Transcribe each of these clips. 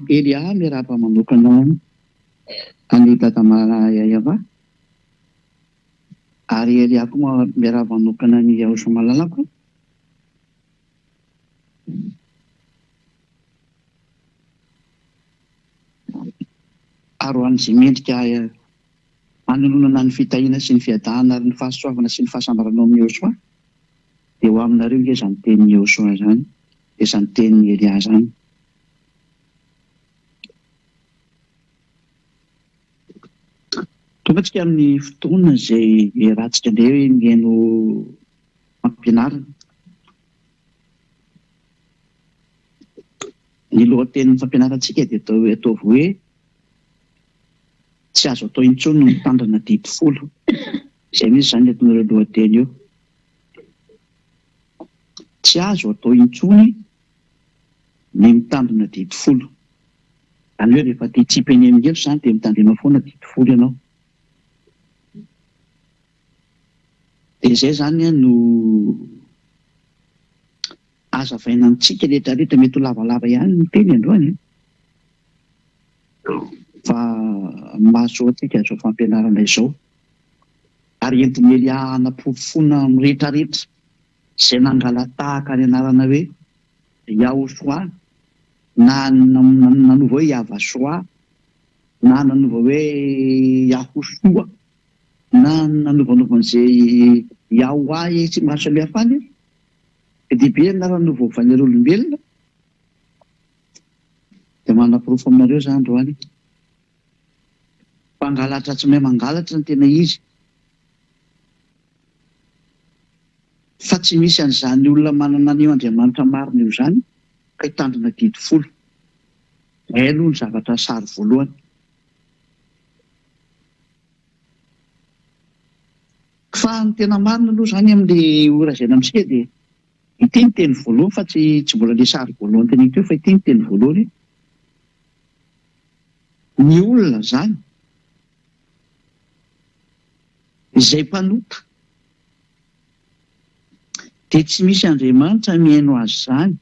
Elia miarahaba manokana an'i Dada Yayava ary Elia koa miarahaba manokana an'i Yahosoa malalako. Ary ho an'izay mendrika hanononana ny fitahiana sy ny fiadanana ary ny fahasoavana sy ny fahasambarana ao amin'i Yehosua, dia ho aminareo ange izany tenin'i Yehosua izany, dia izany tenin'i Elia izany. Tonga antsika amin'ny fotoana izay iarahantsika indray mihaino fampianarana. Ny lohatenin'ny fampianarantsika dia atao hoe ataovy hoe Tsy azo atao intsony ny mitandrina didy folo. Izay mihitsy izany entin'ireo lohateny io. Tsy azo atao intsony ny mitandrina didy folo. Izany hoe rehefa te hitsipy eny amin'ny helo izany dia mitandrema foana didy folo ianao. Dia izay izany no hazavaina amintsika rehetra rehetra. Mety ho lavalava ihany ny teny androany an! Fa mahasoa antsika izao fampianarana izao. Ary entin'i Elia hanaporofoana amin'ny rehetra rehetra izay nangala-tahaka ny anarana hoe Yahoshua na nanova hoe Yavashoa na nanova hoe Yahoshuah na nanovanova an'izay Yahweh sy maro samihafa any. Be dia be anarana novaovain'ireo olombelona. Dia manaporofo aminareo za androany mpangalatra tsy mahay mangalatra ny tena izy fa tsy misy an'izany olona manana an'io Andriamanitra marina io izany ka hitandrina didy folo. Izay aloha ny zavatra sary voalohany. Fa ny tena marina aloha izany amin'ilay holazaina amintsika dia Ity ny teny voalohany fa tsy tsy mbola le sary voalohany teneniko teo fa ity ny teny voalohany hoe ny olona zany izay mpanota dia tsy misy Andriamanitra mihaino azy zany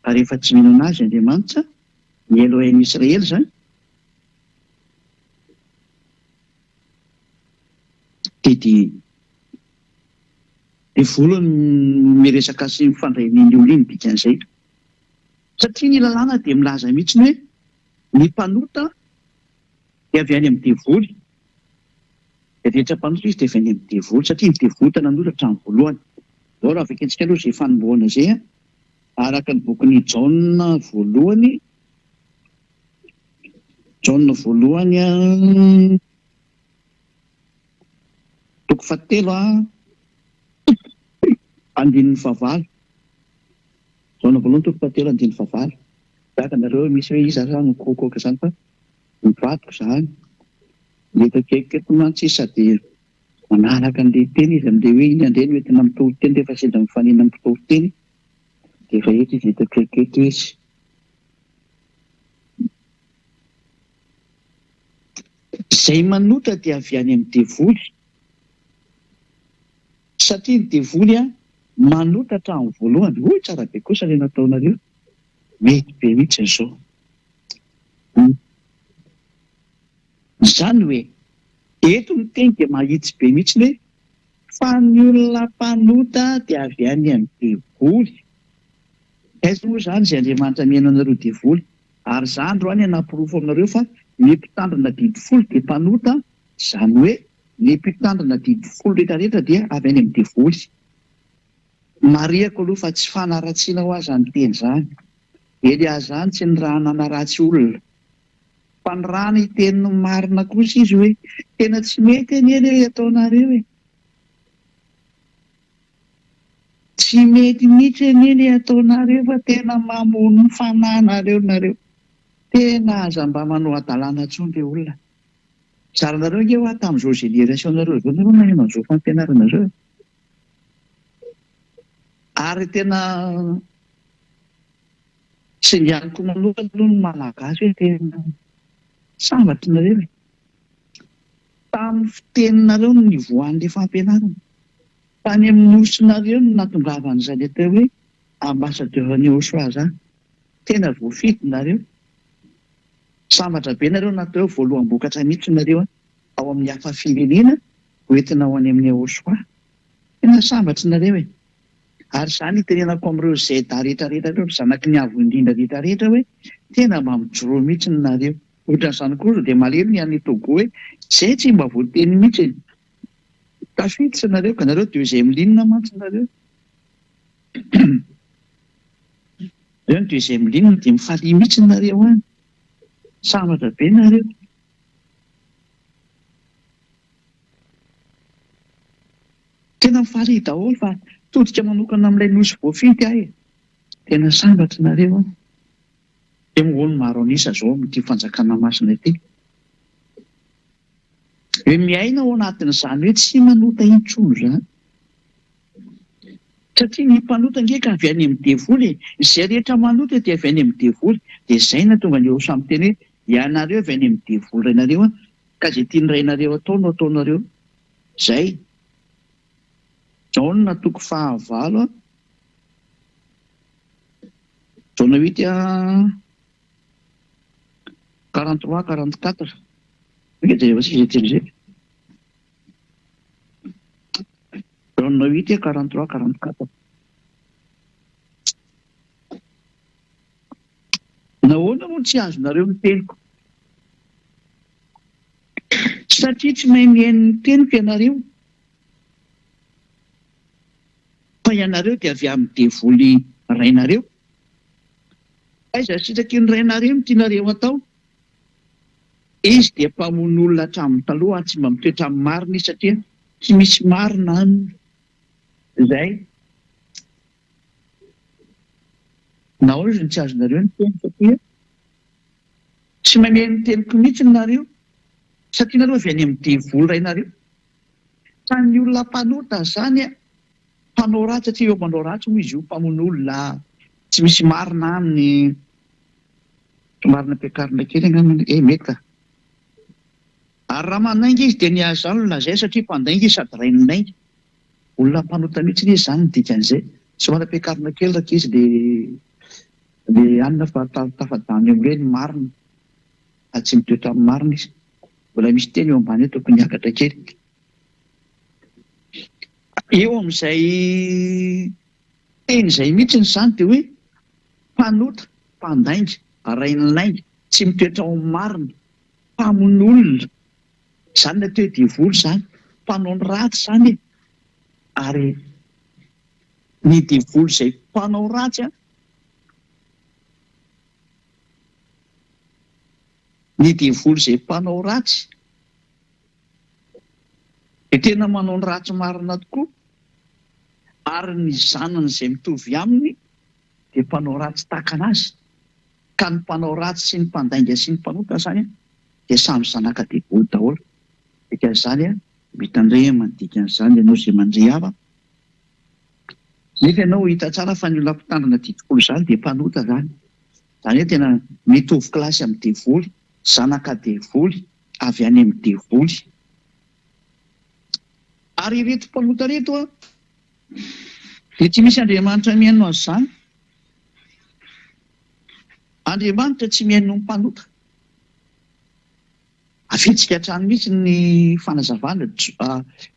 fa rehefa tsy mino anazy Andriamanitra ny Elohim Israely zany dia dia Devoly no miresaka sy mifandray amin'iny olona iny dikan'izay. Satria ny lalàna dia milaza mihitsy hoe ny mpanota dia avy any amin'ny devoly. Dia rehetra mpanota izy dia avy any amin'ny devoly satria ny devoly tena nanota hatramin'ny voalohany. Izao raha vakintsika aloha izay fanombohana izay an, araka ny bokin'i Jaona voalohany, Jaona voalohany an, Toko fahatelo a, andininy fahavalo. Jaona voalohany toko fahatelo andininy fahavalo. Gaga nareo misy hoe iza ary no mikoakoaka izany fa ny vadiko izany. Ny eto akaikiko eto mantsy izy sady manaraka an'ilay teny izy amin'ilay hoe iny indray no entina mitory teny rehefa sendra mifanena amin'ny mpitory teny dia efa eto izy eto akaiky eto izy. Izay manota dia avy any amin'ny devoly, satria ny devoly manota hatramin'ny voalohany. Hoy tsara be kosa ilay nataonareo, mety be mihitsy izao. Izany hoe, eto ny teny dia mahitsy be mihitsy hoe, fa ny olona mpanota dia avy any amin'ny devoly. Aiza moa izany izay Andriamanitra mihaino anareo devoly? Ary za androany hanaporofo aminareo fa ny mpitandrina didy folo dia mpanota, izany hoe ny mpitandrina didy folo rehetra rehetra dia avy any amin'ny devoly. Marihako aloha fa tsy fanaratsiana hoa zany teny zany. Elia zany tsy nirahana hanaratsy olona. Fa nirahana hiteny ny marina kosa izy hoe tena tsy mety anie le ataonareo e. Tsy mety mihitsy anie le ataonareo fa tena mamono ny fanahinareo nareo. Tena aza mba manao hadalana intsony re olona. Zaranareo ange hoa tamin'izao génération nareo izao nareo naheno an'izao fampianarana izao e. Ary tena singaniko manokana aloha ny malagasy hoe tena sambatra nareo e. Tamin'ny fiteninareo no nivoahan'ilay fampianarana. Tany amin'ny nosinareo no nahatongavan'izany atao hoe ambassadeur-n'i Yehoshuah izany. Tena voafidy nareo. Sambatra be nareo natao hoe voaloham-bokatra mihitsy nareo ao amin'ny hafa firenena ho entina ho any amin'ny Yahoshua. Tena sambatra nareo e! Ary izany itenenako amin'ireo ZA rehetra rehetra ireo, ry zanaky ny Avo Indrindra rehetra rehetra hoe tena mba mijoroa mihitsy nareo. Ohatran'izany koa ry dia malahelo ny any Togo hoe zay tsy mba voateny mihitsy e! Tafiditra nareo ka nareo deuxième ligne mantsy nareo. Nareo ny deuxième ligne dia mifalia mihitsy nareo any. Sambatra be nareo. Tena mifalia daholo fa todika manokana amin'ilay nosy voafidy aho e. Tena sambatra nareo an. Dia moa hono maro an'isa zao amin'ity fanjakana masina ity. Hoe miaina ao anatin'izany hoe tsy manota intsony izany. Satria ny mpanota ange ka avy any amin'ny devoly e! Izay rehetra manota dia avy any amin'ny devoly. Dia izay no nahatonga an'i Yehosua miteny hoe, Ianareo avy any amin'ny devoly rainareo an, ka izay tian'ny rainareo atao no ataonareo. Izay. Jaona toko fahavalo an. Jaona huit an. 43, 44. Ange jerevantsika izay teny izay. Jaona huit, 43, 44. Nahoana moa tsy azonareo ny teniko? Satria tsy mahay mihaino ny teniko ianareo. Fa ianareo dia avy amin'ny devoly rainareo. Aiza sitraky ny rainareo no tianareo atao? Izy dia mpamono olona hatramin'ny taloha ary tsy mba mitoetra amin'ny marina izy satria tsy misy marina aminy. Izay. Nahoana izy no tsy azonareo ny teny satria tsy mamehy ny teniko mihitsy nareo satria nareo avy any amin'ny devoly rainareo. Fa ny olona mpanota izany mpanao ratsy satria eo manao ratsy moa izy io, mpamono olona, tsy misy marina aminy, somary nampiakarina kely angamba eh mety ka. Ary raha manainga izy dia ny azy izany no lazainy satria mpandainga izy sady rain'ny lainga. Olona mpanota mihitsy anie izany ny dikan'izay. Somary ampiakarina kely rankizy le le anona fa tafadany eo amin'ireny ny marina. Fa tsy mitoetra amin'ny marina izy. Mbola misy teny eo ambany eo tokony hiakatra kely. Eo amin'izay teny izay mihitsy izany dia hoe mpanota, mpandainga, rain'ny lainga, tsy mitoetra ao amin'ny marina, mpamono olona, izany ny atao hoe devoly izany, mpanao ny ratsy izany e! Ary ny devoly izay mpanao ratsy an, ny devoly izay mpanao ratsy dia tena manao ny ratsy marina tokoa, ary ny zanany izay mitovy aminy dia mpanao ratsy tahaka anazy, ka ny mpanao ratsy sy ny mpandainga sy ny mpanota izany dia samy zanaka devoly daholo. Dikan'izany, mitandrema ny dikan'izany ianao izay mandre hava, nefa ianao hita tsara fa ny olona mpitandrina didy folo izany dia mpanota izany, izany hoe tena mitovy kilasy amin'ny devoly, zanaka devoly. avy any amin'ny devoly. Ary ireto mpanota ireto an, dia tsy misy Andriamanitra mihaino azy izany. Andriamanitra tsy mihaino ny mpanota. Avetsika hatrany mihitsy ny fanazavana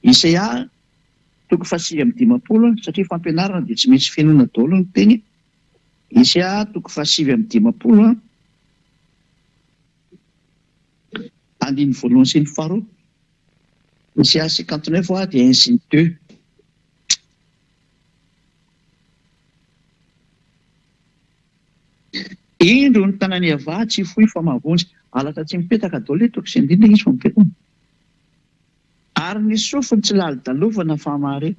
Isaia toko faha-59 satria fampianarana dia tsy maintsy fenoina daholo ny teny. Isaia toko faha-59. Andininy voalohany sy ny faharoa. Ny CA 59 hoa dia un sy ny deux. Indro ny tanan'i Yavah tsy fohy fa mahavonjy. Halatra tsy mipetaka daholo eto toko sy andininy izy fa mipetaka. Ary ny sofiny tsy lalodalovana fa mahare.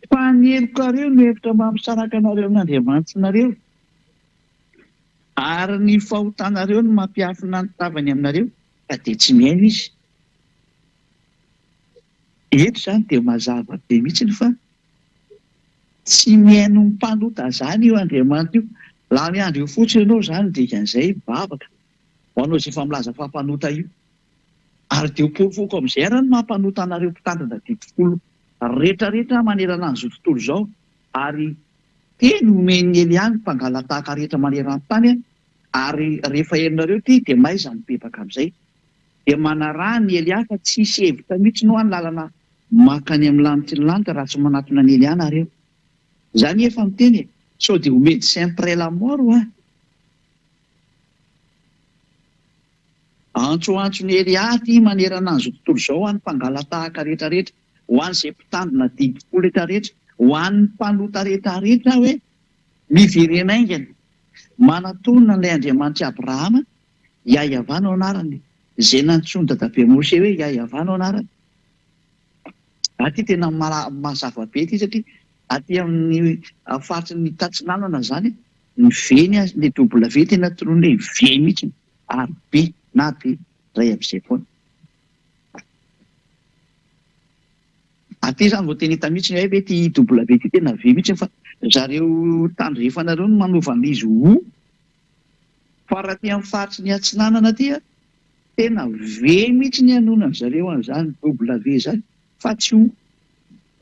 Fa ny helokareo no hevitra mampisaraka anareo amin'Andriamanitrinareo, ary ny fahotanareo no mampiafina ny tavany aminareo, ka dia tsy mihaino Izy. Eto izany dia mazava be mihitsy fa tsy mihaino ny mpanota izany io Andriamanitra io. Lany andro eo fotsiny ianao izany dikan'izay mivavaka ho anao izay efa milaza fa mpanota io. Ary dia ho porofoiko amin'izay ary ny maha mpanota anareo mpitandrina didy folo retraretra manerana an'izao tontolo izao ary. Teny omen'i Elia ny mpangalatahaka rehetra maneran-tany ary rehefa henonareo ity dia mahaiza mibebaka amin'izay. Dia manaraha an'i Elia fa tsisy hevitra mihitsy hoa ny lalana mankany amin'ny lanitry ny lanitra raha tsy manatona an'i Elia nareo. Za anie efa miteny e! Sao dia ho médecin près la mort hoa. Antsoantson'i Elia aty manerana an'izao tontolo izao ho an'ny mpangalatahaka rehetra rehetra. Ho an'izay mpitandrina didim-po rehetrarehetra, ho an'ny mpanota rehetrarehetra hoe, Miverena haingana, manatòna an'ilay Andriamanitr'i Abrahama, Yahyaavah no anarany, izay nantsoin'i dadabe Moshe hoe Yahyaavah no anarany. Aty tena mazava be ity satria aty amin'ny faritry ny tatsinanana izany, ny V ny azy, ny W tena tononina hoe V mihitsy, ary B na B, iray amin'izay foana. Aty zany vao tena hita mihitsy hoe hay ve ity IW ity tena V mihitsy fa zareo tandrefana reo no manova an'ilay izy ho O. Fa raha aty amin'ny faritry ny atsinanana aty a, tena V mihitsy ny hanonan-dry zareo an'izany W izany fa tsy O.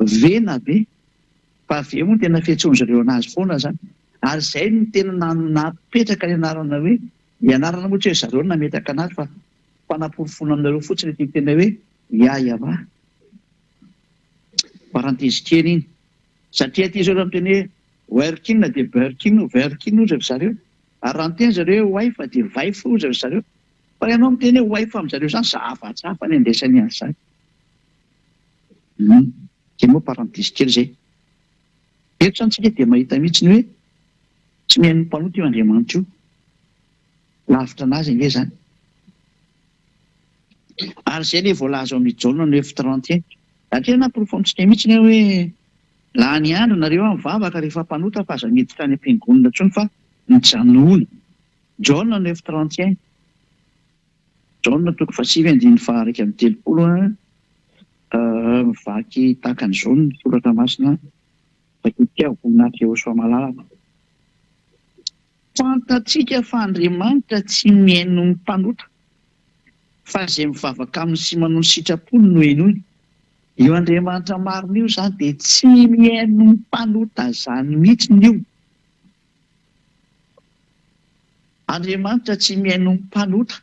V na B. Fa V moa no tena fiantsoan-dry zareo an'azy foana zany. Ary izay no tena napetraka ny anarana hoe, ny anarana moa tsy hoe zareo no nametraka an'azy fa Fanaporofoana aminareo fotsiny ity tena hoe Yahyawa. Parenthèse kely iny. Satria aty izao raha miteny hoe Werkin dia Birkin ou Verkin hozy ry zareo. Ary raha miteny zareo hoe wife dia Wife hozy ry zareo. Fa ianao miteny hoe wife amin-dry zareo izany zavatra hafa ny andraisany an'izany. Hum. Izay moa parenthèse kely izay. Eto izany tsika dia mahita mihitsy ny hoe tsy mihaino ny mpanota io Andriamanitra io. Lavitra anazy ange izany. Ary izay ilay voalaza ao amin'ny Jaona neuf 31. Satria naporofo amintsika mihitsy ny hoe lany andro nareo an mivavaka rehefa mpanota fa aza miditra any am-piangonana intsony fa mijanona. Jaona neuf 31. Jaona toko fahasivy andininy faha 31 an, mivaky tahaka an'izao ny soratra masina, Vakiko aho voninahitra Yehosua malalako. Fantatsika fa Andriamanitra tsy mihaino ny mpanota, fa izay mivavaka aminy sy manao ny sitrapony no henoiny. Io Andriamanitra marina io izany dia tsy mihaino ny mpanota izany mihitsiny io. Andriamanitra tsy mihaino ny mpanota.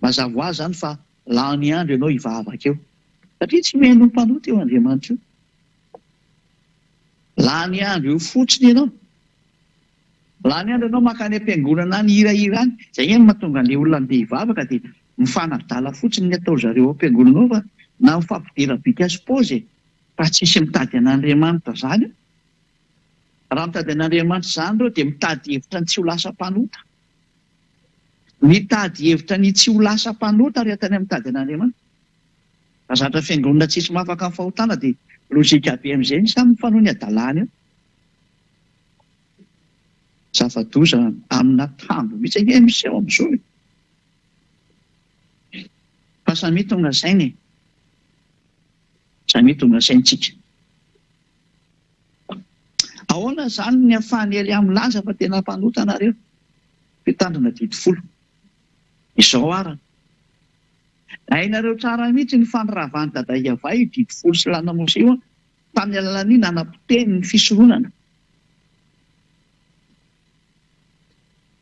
Mazava ho azy izany fa lany andro ianao hivavaka eo. Satria tsy mihaino ny mpanota io Andriamanitra io. Lany andro eo fotsiny ianao. Lany andro ianao mankany am-piangonana any hihirahira any. Izay ihany no mahatonga an'ilay olona andeha hivavaka dia mifanadala fotsiny ny atao zareo ao am-piangonana ao fa na mifampidera bika sy paozy e! Fa tsisy mitady an'Andriamanitra izany eo. Raha mitady an'Andriamanitra izany ireo dia mitady hevitra ny tsy ho lasa mpanota. Mitady hevitra ny tsy ho lasa mpanota ry atany mitady an'Andriamanitra. Raha zatra fiangonana tsisy mahafaka ny fahotana dia logique be amin'izay ny samy mifanao ny hadalany eo. Zava-doza amina tambo mihitsy ange no miseho amin'izao e. Fa samia tonga saina e. Samia tonga saintsika. Ahoana izany ny ahafahan'i Elia milaza fa tena mpanota nareo? Mpitandrina didy folo. Izao arany. Hainareo tsara mihitsy ny fandravan'i Dada Iavah io didy folo sy lalàna Mosè io tamin'ny alalan'ny nanapotehiny ny fisoronana.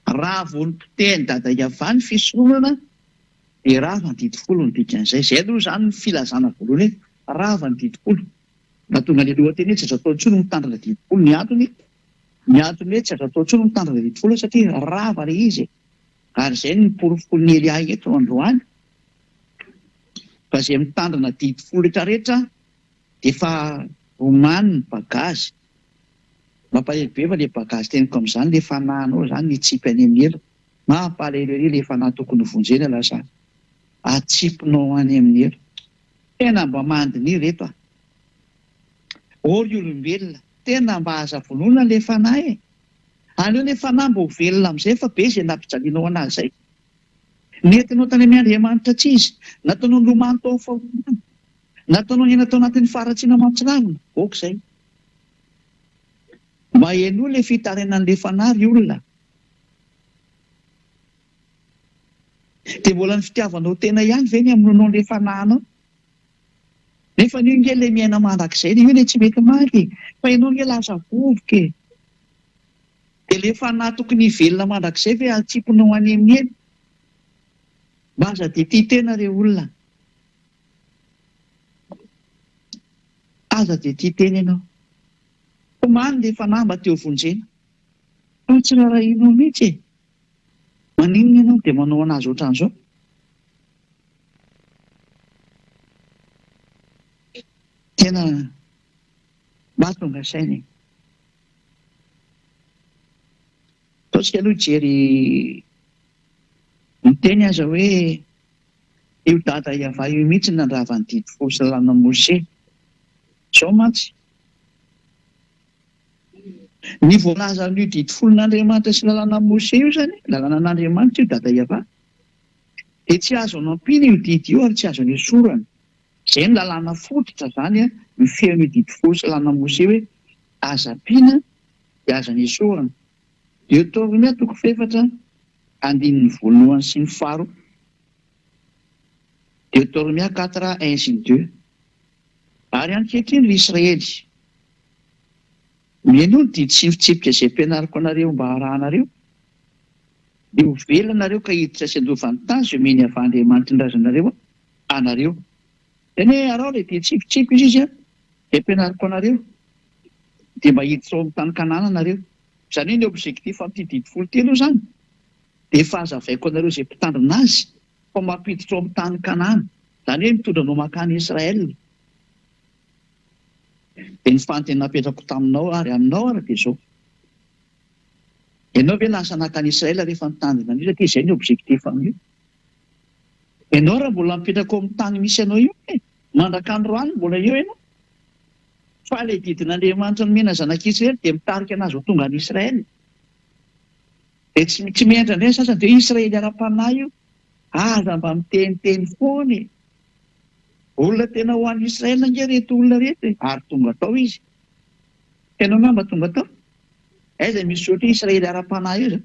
Raha vao nopotehin'i Dada Iavah ny fisoronana dia rava ny didy folo ny dikan'izay. Izay aloha izany ny filazana voalohany hoe rava ny didy folo. Nahatonga an'ilay lohateny hoe tsy azo atao intsony ny mitandrina didy folo ny antony, ny antony hoe tsy azo atao intsony ny mitandrina didy folo satria rava ilay izy e. Ary izay no porofoin'i Elia eto androany, fa izay mitandrina didy folo retraretra dia efa omany ny bagazy. Mampalahelo be fa le bagazy teniko amin'izany le fanahinao izany hitsipy any amin'ny helo. Mampalahelo ery le fanahy tokony ho vonjena lasa atsipinao any amin'ny helo. Tena mba mandiniha reto a! Ô ry olombelona, tena mba aza vonoina le fanahy e! Aleo le fanahy mba ho velona amizay fa be izay nampijalianao anazy zay. Nentinao tany amin Andriamanitra tsy izy. Nataonao nilomano tao amin'ny fahotana. Nataonao niaina tao anatin'ny faharatsiana mahatsiravina. Ok zay. Mba henoy le fitarainan'le fanahy ry olona. Dia mbola ny fitiavanao tena ihany ve ny hamonoanao an'le fanahinao? Nefa io nge le miaina mandrakizay io le tsy mety maty e! Fa ianao nge lasa vovoka e! Dia le fanahy tokony hivelona mandrakizay ve atsipinao any amin'ny helo? Mba aza dia tia tena re olona a! Aza dia tia tena ianao. Tomany le fanahy mba te ho vonjena. Fa tsy rarahianao mihitsy e! Maninona ianao dia manao anazy ohatran'izao? Tena mba tonga saina e! Ataontsika aloha hijery miteny aza hoe io dada Yavah io mihitsy no nandrava ny didy folo sy lalàna Mose. Izao mantsy, ny voalazan'io didy folon'Andriamanitra sy lalàna Mose io izany, lalànan'Andriamanitra io dada Yavah, dia tsy azo anampiana io didy io ary tsy azo anesorana. Izay no lalàna fototra izany mifehy an'io didy folo sy lalàna Mose hoe aza ampiana dia aza anesorana. Deotoromia toko fahefatra andininy voalohany sy ny faharoa, Deotoromia quatre un sy deux. Ary ankehitriny ry Israely, mihainoa ny didy sy ny fitsipika izay ampianariko anareo mba harahanareo, dia ho velona nareo ka hiditra sy handova ny tany izay omen'i Yavah Andriamanitry ny razanareo anareo. Eny e, araho ilay didy sy fitsipika izy izy izay ampianariko anareo, dia mba hiditra ao amin'ny tany Kanana nareo. Izany hoe ny objectif amin'ity didy folo ity aloha izany dia efa hazavaiko anareo izay mpitandrina azy fa mampiditra ao amin'ny tany Kanana, izany hoe mitondra anao mankany Israël. Dia ny fanontaniana napetrako taminao ary aminao ary dia izao, Ianao ve lasa nankany Israël rehefa nitandrina an'io satria izay ny objectif amin'io? Ianao raha mbola mipetraka ao amin'ny tany misy anao io e, mandrak'androany mbola eo ianao. Fa ilay didin'Andriamanitra nomena zanak'Israely dia mitarika anazy ho tonga any Israël. Dia tsy tsy miantra indray ny sasany dia hoe Israely ara-panahy io. Aza mba miteniteny foana e. Olona tena ho any Israël ange ireto olona ireto e, ary tonga tao izy. Ianao angamba tonga tao. Aiza misy ohatra hoe Israely ara-panahy io zany?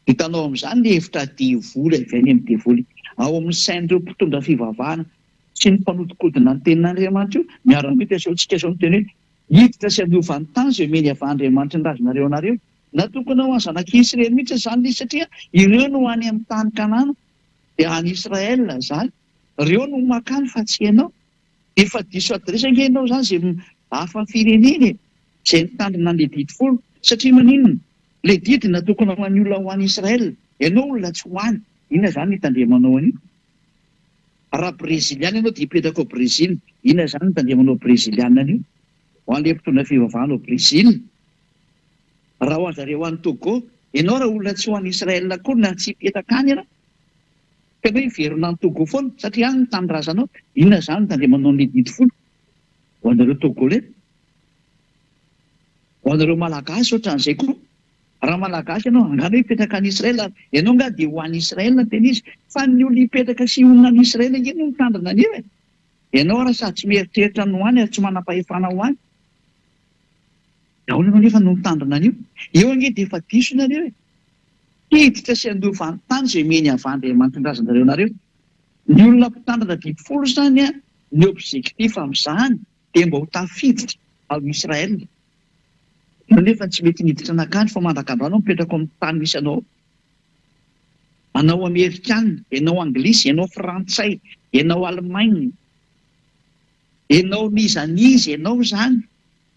Hitanao amin'izany ny hevitra devoly avy any amin'ny devoly ao amin'ny sain'ireo mpitondra fivavahana sy ny mpanodinkodina ny tenin'Andriamanitra io. Miara-mita asehontsika izao ny teny hoe hiditra sy hanova ny tany izay omeny avy Andriamanitry ny razanareo anareo. Natokana ho an'ny zanak'Israely mihitsy izany ilay izy satria ireo no any amin'ny tany Kanana dia any Israël izany. Ireo no makany fa tsy ianao. Efa diso adiresy ange ianao izany izay hafa firenena e! Izay nitandrina an'ilay didy folo. Satria maninona? Ilay didy natokana ho an'ny olona ho any Israël. Ianao olona tsy ho any. Inona izany no hitandremanao an'io? Raha breziliana ianao dia hipetraka ao Brezila. Inona izany no hitandremanao breziliana an'io? Ho an'ilay mpitondra fivavahana ao Brezila. Raha ho an-zareo any Togo. Ianao raha olona tsy ho any Israël akory na tsy hipetraka any ianao. Tena hoe hiverina any Togo foana satria any ny tanindrazanao. Inona izany no tandremanao an'ilay didy folo? Ho anareo Togolais. Ho anareo Malagasy ohatran'izay koa. Raha Malagasy ianao, angaha hoe hipetraka any Israël ary? Ianao angaha dia ho any Israël no tena izy? Fa ny olona hipetraka sy honina any Israël ange no mitandrina an'io e! Ianao ary sady tsy mieritreritra ny ho any ary tsy manam-pahefana ho any. Ahoana ianao nefa no mitandrina an'io? Eo ange dia efa diso nareo e! Hiditra sy handova ny tany izay omeny avy Andriamanitindrazanareo anareo. Ny olona mpitandrina didy folo izany, ny objectif amin'izany dia mba ho tafiditra ao Israël. Ianao nefa tsy mety niditra nankany fa mandrak'androany aho mipetraka ao amin'ny tany misy anao ao. Anao Amerikana, ianao Anglisy, ianao Frantsay, ianao Allemagne, ianao n'iza n'iza ianao izany,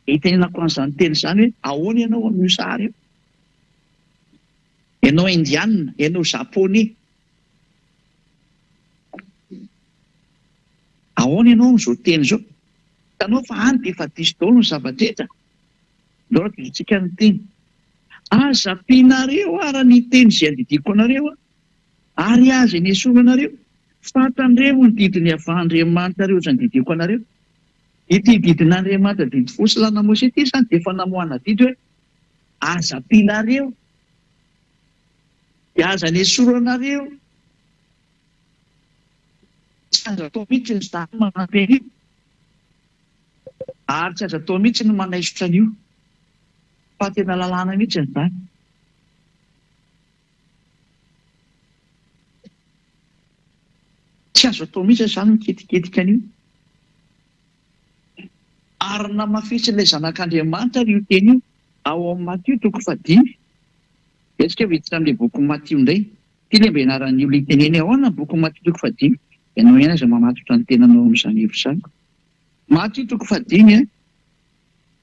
dia itenenako an'izany teny izany hoe ahoana ianao amin'io sary io? Ianao Indiana, ianao Japonais. Ahoana ianao amin'izao teny izao? Hitanao fa any dia efa diso daholo ny zava-drehetra. Ndao adidintsika ny teny. Aza ampianareo ara ny teny izay andidiako anareo ary aza enesorina anareo, fa tandremo ny didin'i Yavah Andriamanitrareo izay andidiako anareo. Ity didin'Andriamanitra didy folo sy lalàna Mosesy ity izany dia efa namoahana didy hoe aza ampianareo dia aza anesoranareo. Tsy azo atao mihitsy ny zany manampy an'io ary tsy azo atao mihitsy ny manaisotra an'io fa tena lalàna mihitsy izany. Tsy azo atao mihitsy izany mikitikitika an'io. Ary namafisin'ilay Zanak'Andriamanitra ary io teny io ao amin'ny Matio toko fahadimy. Dia isika hiditra amin'ilay bokin'i Matio indray. Ity ilay mba ianaran'ny olona iteneny ahoana ny bokin'i Matio toko fahadimy. Ianao ihany aza mamatotra ny tenanao amin'izany hevitra izany. Matio toko fahadimy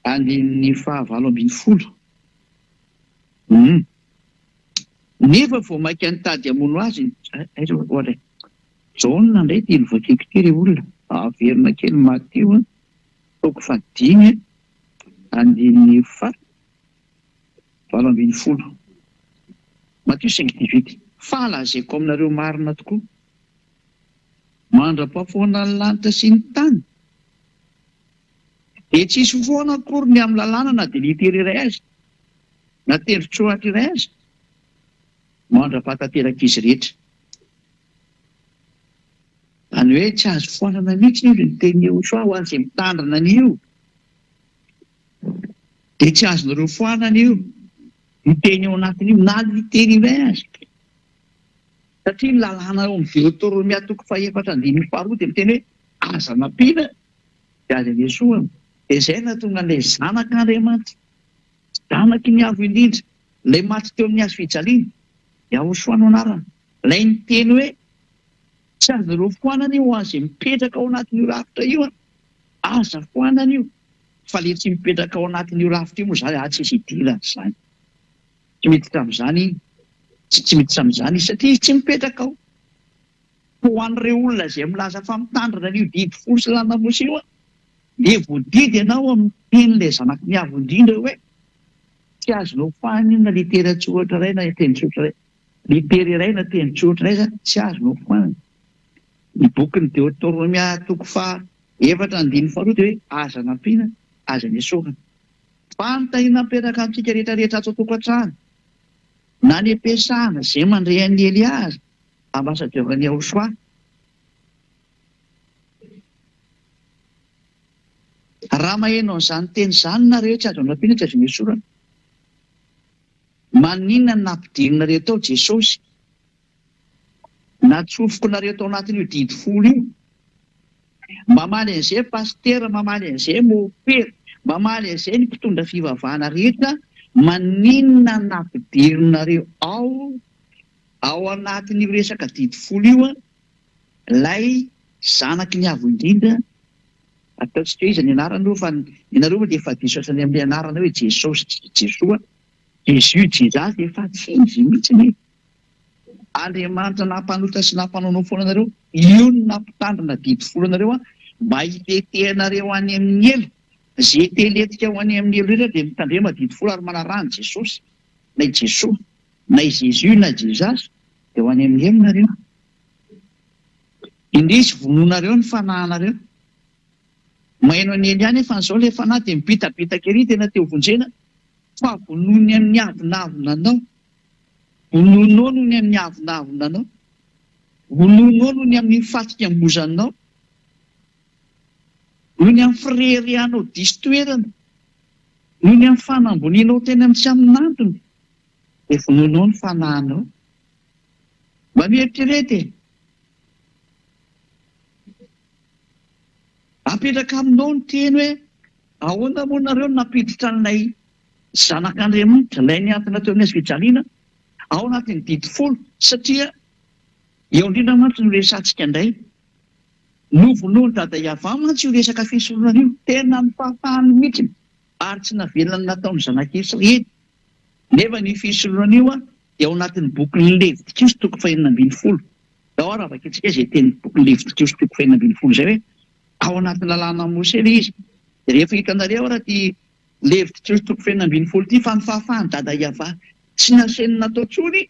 andininy fahavalo 18. Hum. Nefa vao mainka nitady hamono azy ny, aiza ohatra e? Jaona indray ity novakiko ity ry olona. Averina kely Matio toko fahadimy andininy faha 18. Matio 5 18. Fa lazaiko aminareo marina tokoa, mandra-pahafoana ny lanitra sy ny tany, dia tsy hisy foana akory ny amin'ny lalàna na dia litera iray aza, na tendron-tsoratra iray aza, mandra-pahatanterak'izy rehetra. Izany hoe tsy azo foanana mihitsy io ny tenin'i Yehoshuah ho an'izay mitandrina an'io. Dia tsy azonareo foanana io, io teny ao anatiny io, na litera iray aza. Satria ny lalàna ao amin'ny Deoteronomia toko fahefatra andininy faharoa dia miteny hoe aza nampiana dia aza nesohana. Dia izay no nahatonga an'ilay Zanak'Andriamanitra, Zanaky ny Avo Indrindra, ilay maty teo amin'ny hazo fijaliana, Yahoshua no anarany, ilay niteny hoe tsy azonareo foanana io ho an'izay mipetraka ao anatin'io rafitra io an! Aza foanana io! Fa ilay tsy mipetraka ao anatin'io rafitra io moa izany, ah tsisy idirany izany. Tsy miditra amin'izany izy, tsy miditra amin'izany izy satria izy tsy mipetraka ao. Fa ho an'ireo olona izay milaza fa mitandrina an'io didy folo sy lalàna Mosesy io, dia voadidy ianao amin'ny tenin'ilay Zanaky ny Avo Indrindra hoe, Tsy azonao foanina io na litera tsotra iray na teny tsotra iray. Litera iray na teny tsotra iray izany tsy azonao foanina. Ny bokin'ny Deoteronomia toko faha efatra andininy faharoa dia hoe aza nampiana, aza nesorina. Fa ny tahiana mipetraka amintsika rehetra rehetra ato an-tokantrano, na any am-piasana, izay mandre an'i Elia aza, ambassadeur-n'i Yahushua. Raha maheno an'izany teny izany nareo tsy azo anampiana tsy azo nesorana. Maninona no nampidirinareo tao Jesosy? Natsofoko nareo tao anatin'io didy folo io. Mamaly an'izay pasitera, mamaly an'izay mopera, mamaly an'izay ny mpitondra fivavahana rehetra, maninona nampidirinareo ao ao anatin'io resaka didy folo io ilay zanaky ny avo indrindra, ataontsika hoe iza ny anarany aloha fa ny anareo moa dia efa diso hatrany amin'ilay anarana hoe Jesosy, Jesoa, Jesus, Jesus, efa tsy izy mihitsy e. Andriamanitra nampanota sy nampanaonao foana anareo, io no nampitandrina didy folo anareo mba hitetehanareo any amin'ny helo, ze te hilentika ho any amin'ny helo rehetra dia mitandrema didy folo ary manaraha an'i Jesosy, na i Jesoa, na i Jesus na i Jesus dia ho any amin'ny helo nareo. Indrisy vonoinareo ny fanahinareo. Maheno an'i Elia nefa an'izao ilay fanahy dia mibitabitaka ery tena te ho vonjena fa vonoiny amin'ny avonavona anao. Vonoinao noho ny amin'ny avonavonanao. Vonoinao noho ny amin'ny fatikambozanao. Noho ny amin'ny fireharehanao diso toerana. Noho ny amin'ny fanambonianao tena amin'ny tsy amin'antony. Dia vonoinao ny fanahinao. Mba mieritrereta e! Apetraka aminao ny teny hoe, ahoana moa nareo no nampiditra an'ilay Zanak'Andriamanitra, ilay nihantona teo amin'ny hazo fijaliana, ao anatin'ny didy folo, satria eo indrindra mantsy no resahantsika indray. Novonoin'i Dada Yavah mantsy io resaka fisoronana io, tena nofafany mihitsy, ary tsy navelany nataon'ny zanak'Israely. Nefa ny fisoronana io dia ao anatin'ny bokin'ny Levitikosy toko fahenina 16. Ndao ary havakintsika izay tenin'ny bokin'ny Levitikosy toko fahenina 16 izay hoe ao anatin'ny lalànan'i Mosesy ilay izy. Dia rehefa hitanareo ary ity Levitikosy toko fahenina 16 ity fa ny fahafahan'i Dada Yavah tsy nasainy natao intsony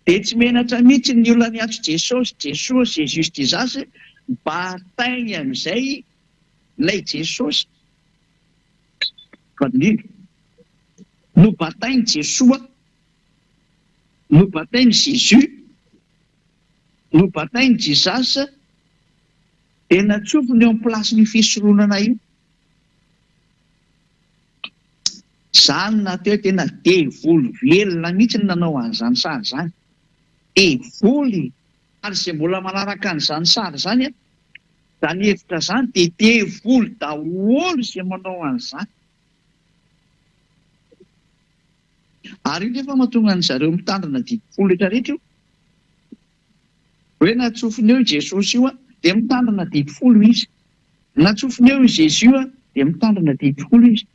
dia tsy menatra mihitsy ny olona niantso Jesosy, Jesoa, Jesus, Jesus, batainy amin'izay ilay Jesosy. Vadindrindra. Nobatain'i Jesoa, nobatain'i Jesus, nobatain'i Jesus, dia natsofony eo amin'ny place-n'io fisoronana io. Izany na teo tena devoly velona mihitsy no nanao an'izany sary izany. Devoly! Ary izay mbola manaraka an'izany sary izany, izany hevitra izany dia devoly daholo izay manao an'izany. Ary io nefa mahatonga an-dry zareo mitandrina didy folo rehetra rehetra io. Hoe natsofiny eo i Jesosy io dia mitandrina didy folo izy. Natsofiny eo i Jésus io dia mitandrina didy folo izy.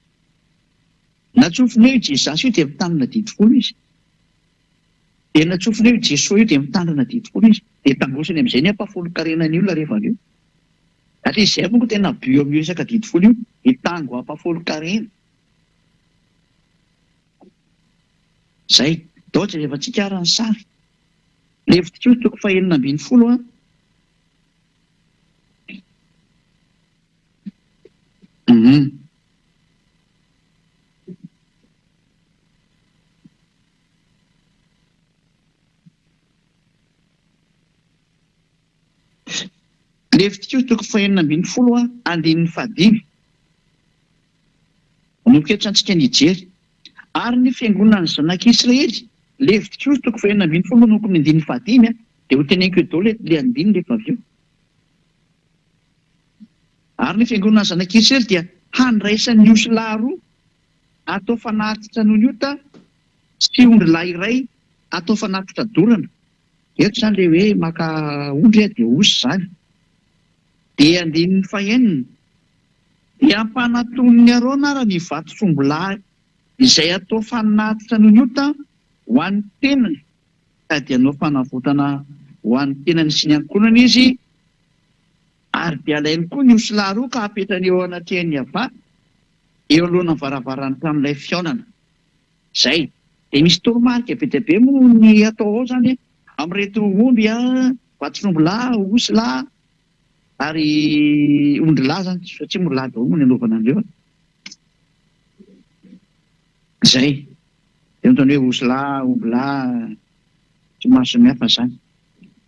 Natsofiny eo i Jesus io dia mitandrina didy folo izy. Dia natsofiny eo i Jesoa io dia mitandrina didy folo izy. Dia tangosany amin'izay ny ampahafolon-karenan'ny olona rehefa avy eo. Satria izay manko tena but amin'io resaka didy folo io, hitango ampahafolon-karena. Izay. Ndao jerevantsika ary ny sary. Levitikosy toko fahenina ambinifolo a. Hum. Levitikosy toko fahenina ambinifolo a, andininy fahadimy. Manomboka eto izany tsika ny hijery. Ary ny fiangonan'ny zanak'Israely, Levitikosy toko fahenina ambinifolo manomboka amin'ny andininy fahadimy a, dia ho teneniko eo daholo ilay andininy rehefa avy eo. Ary ny fiangonan'ny zanak'Israely dia handraisan'ny osilahy roa atao fanatitra noho ny ota sy ondrilahy iray atao fanatitra dorana. Eto izany ilay hoe maka ondry dia osy izany. Dia andininy fahenina, Dia ampanatonin'i Arona ary ny vatosombilahy izay atao fanatitra noho ny ota ho an'ny tenany, ka dia hanao fanavotana ho an'ny tenany sy ny ankohonany izy, ary dia alainy koa ny osilahy roa ka apetrany eo anatrehan'i Yavah, eo anoloan'ny varavaran'ny tranolay fihaonana. Izay. Dia misy toromarika be dia be moa ny atao ao izany amin'ireto omby, vatosombilahy, osilahy, ary ondrilahy izany, satria moa lahy daholo moa ny anaovana an'ireo e. Izay. Dia ohatran'ny hoe osilahy, ombilahy, tsy maro samihafa izany.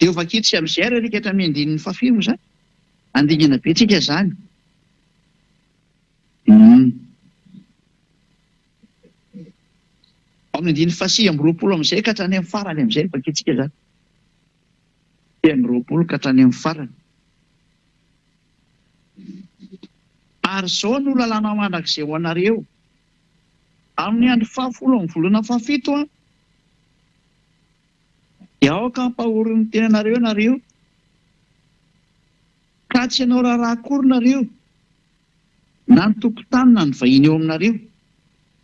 Dia ho vakintsika amin'izay ary alika hatramin'ny andininy fahafiry moa izany? Handingana be tsika izany. Hum. Ao amin'ny andininy fahasivy amby 20 amin'izay ka hatrany amin'ny farany amin'izay no vakintsika izany. 29 ka hatrany amin'ny farany. Ary izao no lalàna mandrakizay ho anareo, Amin'ny andro fahafolo amin'ny volana fahafito, dia aoka hampahory ny tenanareo ianareo, ka tsy hanao raharaha akory nareo, na ny tompon-tany na ny vahiny eo aminareo,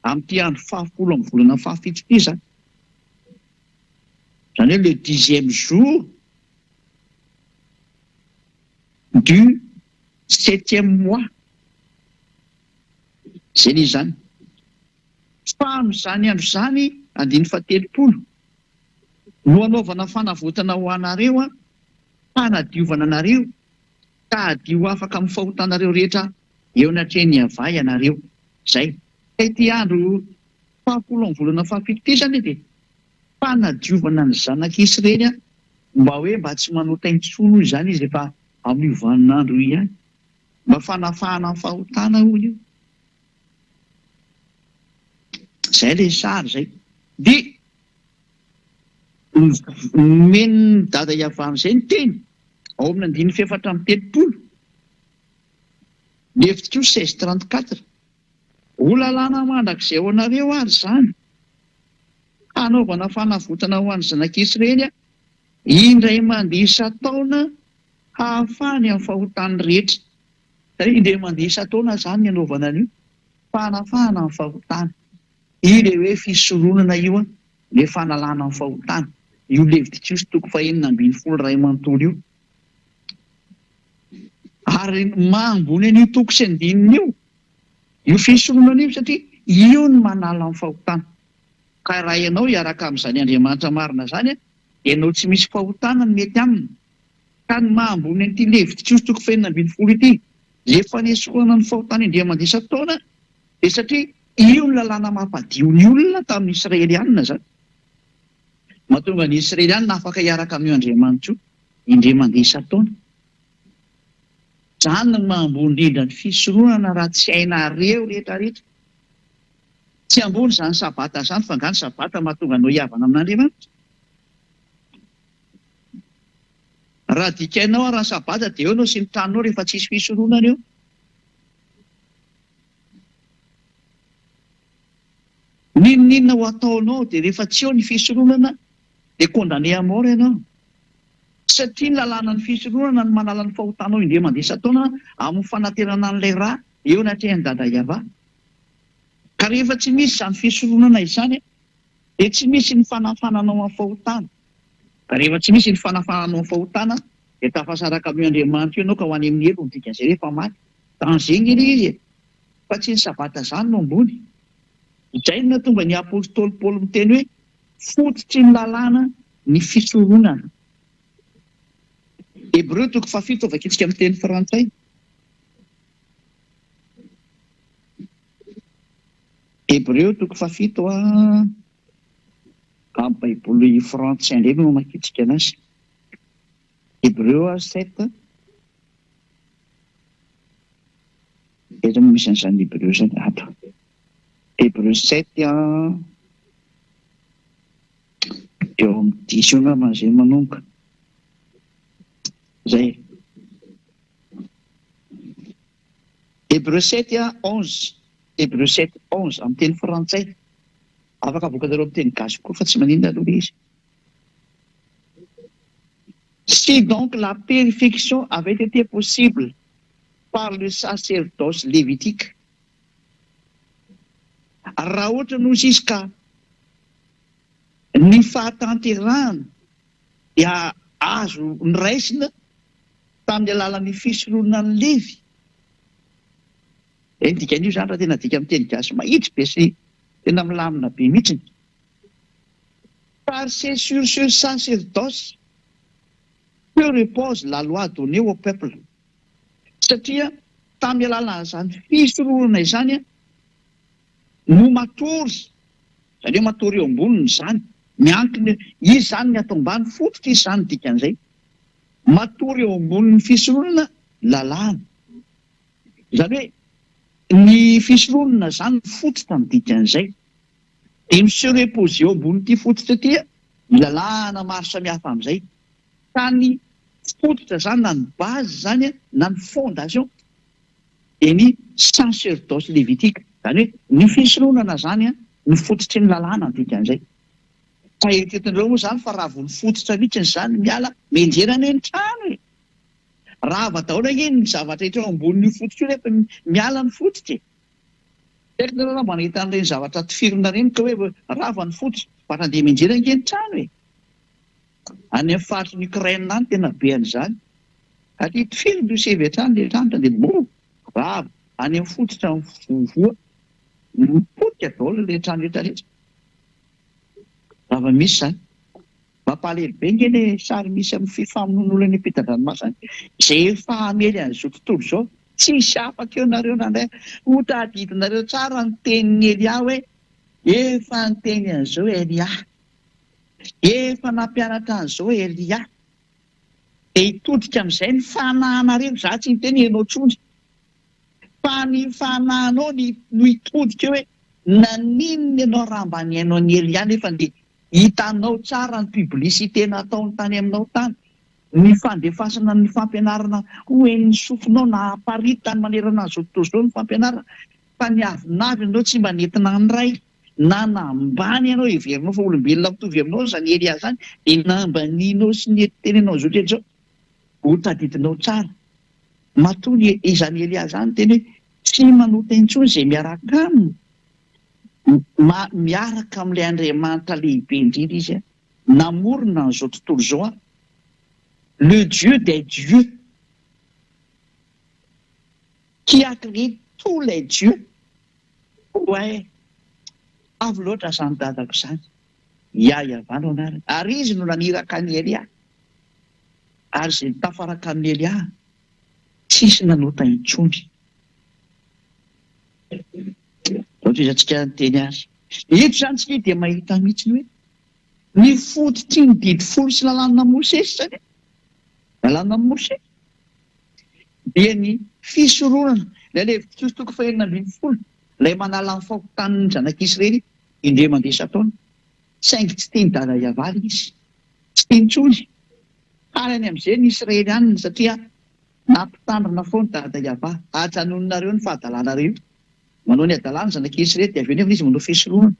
amin'ity andro fahafolo amin'ny volana fahafito ity izany. Izany hoe le dixième jour du septième mois. Izay ilay izy izany. Fa amin'izany andro izany, andininy fahatelopolo, no hanaovana fanavotana ho anareo, hanadiovana anareo, ka hadio ho afaka amin'ny fahotanareo rehetra eo anatrehan'i Yavah ianareo. Izay. Ka ity andro fahafolo amin'ny volana fahafito ity izany dia fanadiovana ny zanak'Isrely mba hoe mba tsy manota intsony hoy izany izy efa amin'io vaninandro io ihany. Mba fanafahana ny fahotana hono io. Izay ilay sary izay. Dia nomen'i Dada Yavah amin'izay ny teny ao amin'ny andininy fahefatra amby 30, Levitikosy 16 34. Ho lalàna mandrakizay ho anareo ary izany, hanaovana fanavotana ho an'ny zanak'Israely indray mandeha isan-taona hahafahany amin'ny fahotany rehetra. Izay indray mandeha isan-taona izany ny anaovana an'io fanafahana amin'ny fahotana. Io ilay hoe fisoronana io, ilay fanalana amin'ny fahotana. Io Levitikosy toko fahenina ambinifolo iray manontolo io. Ary maha ambony an'io toko sy andininy io, io fisoronana io satria io no manala ny fahotana. Ka raha ianao hiaraka amin'izany Andriamanitra marina izany, dia ianao tsy misy fahotana no mety aminy. Ka ny maha ambony an'ity Levitikosy toko fahenina ambinifolo ity, izay fanesorana ny fahotana indray mandeha isan-taona, dia satria io no lalàna mampadio ny olona tamin'ny Israelianina izany. Mahatonga ny Israelianina afaka hiaraka amin'io Andriamanitra io indray mandeha isan-taona. Izany no maha ambony indrindra ny fisoronana raha tsy hainareo rehetra rehetra. Tsy ambony izany Sabata izany fa angaha ny Sabata mahatonga anao hihavana amin'Andriamanitra? Raha dikainao ary ny sabata dia eo ianao sy ny tranonao rehefa tsisy fisoronana eo. N'inon'inona ho ataonao dia rehefa tsy eo ny fisoronana dia condamné à mort ianao. Satria ny lalànan'ny fisoronana no manala ny fahotanao indray mandeha isan-taona amin'ny fanaterana an'ilay rà eo anatrehan'i Dada Yavah. Ka rehefa tsy misy izany fisoronana izany dia tsy misy ny fanafananao amin'ny fahotana. Ka rehefa tsy misy ny fanafananao amin'ny fahotana dia tafasaraka amin'io Andriamanitra io ianao ka ho any amin'ny helo ny dikan'izay rehefa maty. Danger nge ilay izy e! Fa tsy ny sabata izany no ambony. Izay no nahatonga ny apostoly Paoly miteny hoe fototry ny lalàna ny fisoronana. Hebreo toko fahafito vakintsika amin'ny teny frantsay. Hebreo toko fahafito a amin'ny baiboly frantsay indray no hamakiantsika anazy. Hebreo sept. Aiza moa misy an'izany Hebreo izany? Ato. Hebreo sept an. Eo amin'ny dix eo angamba izay manomboka. Izay. Hebreo sept an, onze. Hebreo sept, onze amin'ny teny frantsay. Afaka avoakanareo amin'ny teny gasy koa fa tsy maninona aloha ilay izy. Si donc la perfection avait été possible par le sacerdoce lévitique, raha ohatra no izy ka ny fahatanterahana dia azo noraisina tamin'ny alalan'ny fisoronan'i Levy, Izay ny dikan'io izany raha tena adika amin'ny teny gasy mahitsy be sy tena milamina be mihitsiny. Par c'est sur ce sacerdoce que repose la loi donnée au peuple. Satria tamin'ny alalan'izany fisoronana izany no matory, izany hoe matory eo amboniny izany, miankina, izy izany ny ato ambany, fototra izy izany ny dikan'izay. Matory eo ambonin'ny fisoronana lalàna. Izany hoe ny fisoronana izany ny fototra ny dikan'izay. Dia mi-se reposer eo ambonin'ity fototra ity ny lalàna maro samihafa amin'izay. Ka ny fototra izany na ny base izany na ny fondation dia ny sacerdoce lévitique. Izany hoe ny fisoronana izany no fototry ny lalàna ny dikan'izay. Ka eritreretinareo moa izany fa raha vao ny fototra mihitsy izany miala, mianjera anie ny trano e! Rava daholo ange ny zavatra rehetra eo ambonin'io fototra io rehefa miala ny fototra e! Tsy haiko nareo raha mba nahita an'ireny zavatra tifirina ireny ka hoe rava ny fototra fa nandeha mianjera ange ny trano e! Any amin'ny faritry ny Ukraine any tena be an'izany. Aty tifirina io sivy hatrany ilay trano dia boum! Rava. Any amin'ny fototra mivoa mipotika daholo ilay trano rehetra rehetra. Zava-misy izany. Mampalahelo be nge le sary misy amin'ny fifamonoan'olona any ampitan-dranomasina any. Izay efa hamely an'izao tontolo izao. Tsisy afaka eo nareo nandray. Ho tadidinareo tsara ny tenin'i Elia hoe efa niteny an'izao Elia. Efa nampianatra an'izao Elia. Dia hitodika amin'izay ny fanahinareo. Izaho tsy niteny ianao intsony. Fa ny fanahinao no hitodika eo hoe naninona ianao raha mba nihaino an'i Elia nefa dia Hitanao tsara ny publicité nataony tany aminao tany, ny fandefasana ny fampianarana ho henon'ny sofinao nahaparitany manerana an'izao tontolo izao ny fampianarana fa ny avonavy ianao tsy mba nety nandray na nambany ianao heverinao fa olombelona mitovy aminao izany Elia izany dia nambanianao sy nety tenenao izao rehetra izao ho tadidinao tsara matoa ny izany Elia izany teny hoe tsy manota intsony izay miaraka aminy Ma, miaraka amin'ilay Andriamanitra lehibe indrindra izy, namorona an'izao tontolo izao, le Dieu des dieux, qui a créé tous les dieux. Ouais, avo loatra izany dadako izany. Yah-Yavah no anarany. Ary izy no naniraka an'i Elia. Ary izay nitafaraka amin'i Elia, tsisy nanota intsony. Zao tohizantsika ny teny ary. Eto izany tsika dia mahita mihitsy ny hoe ny fototry ny didy folo sy lalàna Mosesy izany e, lalàna Mosesy dia ny fisoronana, ilay Levitikosy toko fahenina ambin'ny folo, ilay manala ny fahotan'ny zanak'Israely indray mandeha isan-taona. Saingy tsy tian'i Dada Yavah ilay izy, tsy tiany intsony. Farany amin'izay ny Israelianina satria nampitandrina foana Dada Yavah, ajanononareo ny fahadalanareo io. Manao ny hadalany ny zanak'i Israely dia avy eo nefa izy manao fisorohana.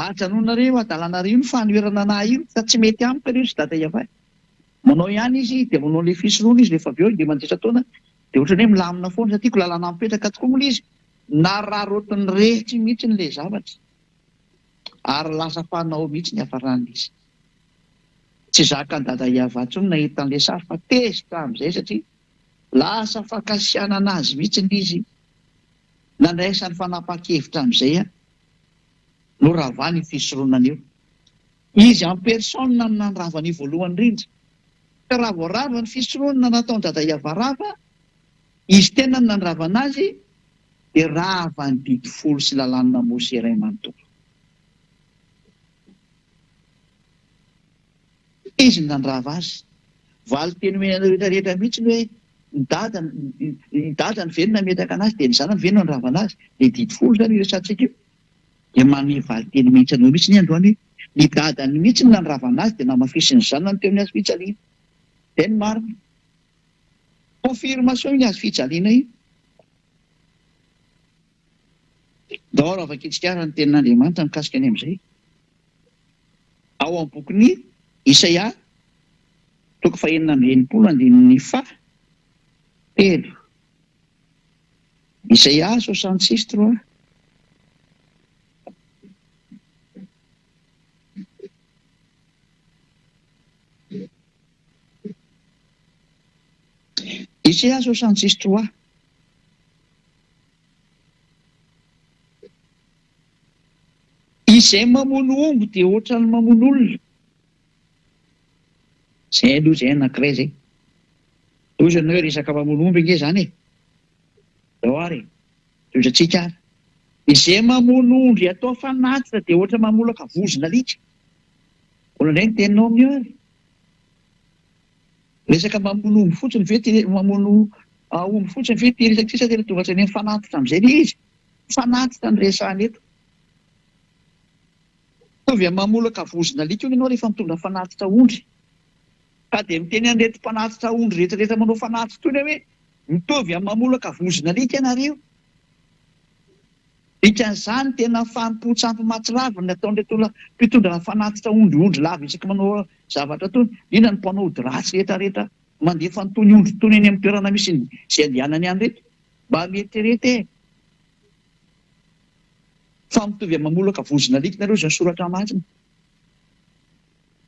Ajanononareo io hadalanareo io ny fanoherana anah io fa tsy mety amiko anie ry Dada Yavah e. Manao ihany izy dia manao ilay fisorohana izy rehefa avy eo dia mandritra taona dia ohatran'ny hoe milamina foana satria ko lalàna mipetraka tokoa moa ilay izy. Nararaotiny rehetra mihitsy ilay zavatra ary lasa fanao mihitsy ny hafaran'ilay izy. Tsy zakan'i Dada Yavah intsony nahita an'ilay sary fa tezitra amin'izay satria lasa fankasianana azy mihitsy ilay izy. Nandraisany fanapahan-kevitra amin'izay noravany io fisoronana io. Izy en personne no nandrava an'io voalohany indrindra. Ka raha vao rava ny fisoronana nataon'i Dada Yavah rava, izy tenany nandravana azy, dia rava ny didy folo sy lalàna Mosè iray manontolo. Izy no nandrava azy. Valinteny omeny anareo rehetra rehetra mihitsy ny hoe ny dada, ny dadany ve no nametraka anazy dia ny zanany ve no nandrava anazy? Ilay didy folo izany io resahantsika io. Dia manome valinteny mihitsy anao mihitsy ny androany hoe ny dadany mihitsy no nandrava anazy dia namafisin'ny zanany teo amin'ny hazo fijaliana. Izay no marina. Confirmation iny hazo fijaliana iny. Ndao ary vakintsika ary ny tenin'Andriamanitra mikasika ny amin'izay. Ao amin'ny bokin'i Isaia, toko fahenina amby 60 andininy faha telo. Isaia 66 trois. Isaia 66 trois. Izay mamono omby dia ohatran'ny mamono olona. Izay aloha izay anankiray izay. Hoy ianao hoe resaka mamono omby ange izany e. Izao ary e. Toetrantsika ary. Izay mamono ondry atao fanatitra dia ohatra mamolaka vozon'alika. Ahoana indray ny teninao amin'io ary? Resaka mamono omby fotsiny ve ty mamono omby fotsiny ve ty resaka ity sa tena tonga hatrany amin'ny fanatitra amin'izay ilay izy? Fanatitra no resahana eto. Mitovy amin'ny mamolaka vozon'alika hono ianao rehefa mitondra fanatitra ondry. Ka dia miteny an'ireto mpanatitra ondry rehetra rehetra manao fanatitra itony aho hoe mitovy amin'ny mamolaka vozon'alika ianareo. Dikan'izany tena fanompoan-tsampy mahatsiravina ny ataon'ireto olona mpitondra fanatitra ondry ondry lava isaky manao zavatra itony, indrindra ny mpanao ody ratsy rehetra rehetra mandefa an'itony ondry itony eny amin'ny toerana misy izay andehanany any ireto. Mba mieritrereta e! Fa mitovy amin'ny mamolaka vozon'alika nareo izany soratra masina.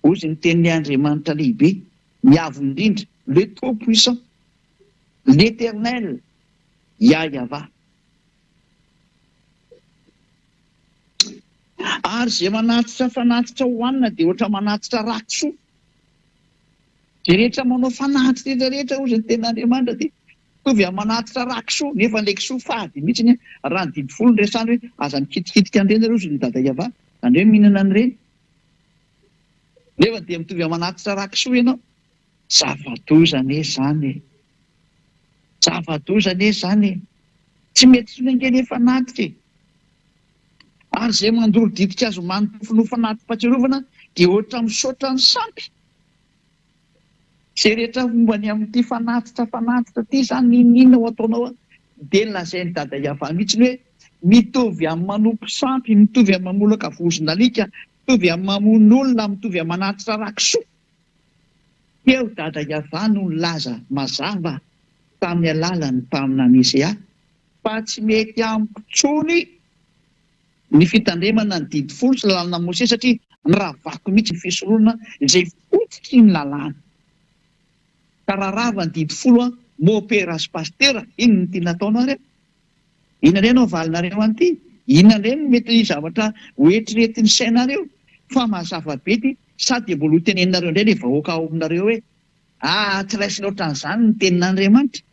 Hozy ny tenin'ny Andriamanitra lehibe, ny Avo indrindra, le Tout puissant, l'Eternel, Yah Yavah. Ary izay manatitra fanatitra hohanina dia ohatra manatitra ra-kisoa. Izay rehetra manao fanatitra rehetra rehetra hozy ny tenin'Andriamanitra dia mitovy amin'ny manatitra ra-kisoa, nefa ilay kisoa fady mihitsy anie. Raha ny didy folo no resahana hoe aza mikitikitika an'ireny nareo hozy ny dada Yavah, andreo mihinana an'ireny. Nefa dia mitovy amin'ny manatitra ra-kisoa ianao. Zava-doza anie izany e! Zava-doza anie izany e! Tsy mety intsony ange ny fanatitra e! Ary izay mandoro ditin-kazo manontofo no fanati-pahatsiarovana dia ohatra misaotra ny sampy. Izay rehetra momba ny amin'ity fanatitra fanatitra ity izany n'inon'inona ho ataonao dia lazain'i Dada Yavah mihitsy hoe mitovy amin'ny manompo sampy, mitovy amin'ny mamolaka vozon'alika, mitovy amin'ny mamono olona, mitovy amin'ny manatitra ra-kisoa. Teo Dada Yavah no nilaza mazava tamin'ny alalan'ny mpaminany Hosea fa tsy mety amiko intsony ny fitandremana ny didy folo sy lalàna Mosesy satria noravako mihitsy ny fisoronana izay fototry ny lalàna. Ka raha rava ny didy folo an, Mopera sy Pasitera, inona no tiana ataonareo? Inona indray no havalinareo an'ity? Inona indray no mety zavatra ho eritreretin'ny sainareo? Fa mazava be ity, sa dia mbola ho teneninareo indray ilay vahoaka ao aminareo hoe, Aa, tsy raisina ohatran'izany ny tenin'Andriamanitra?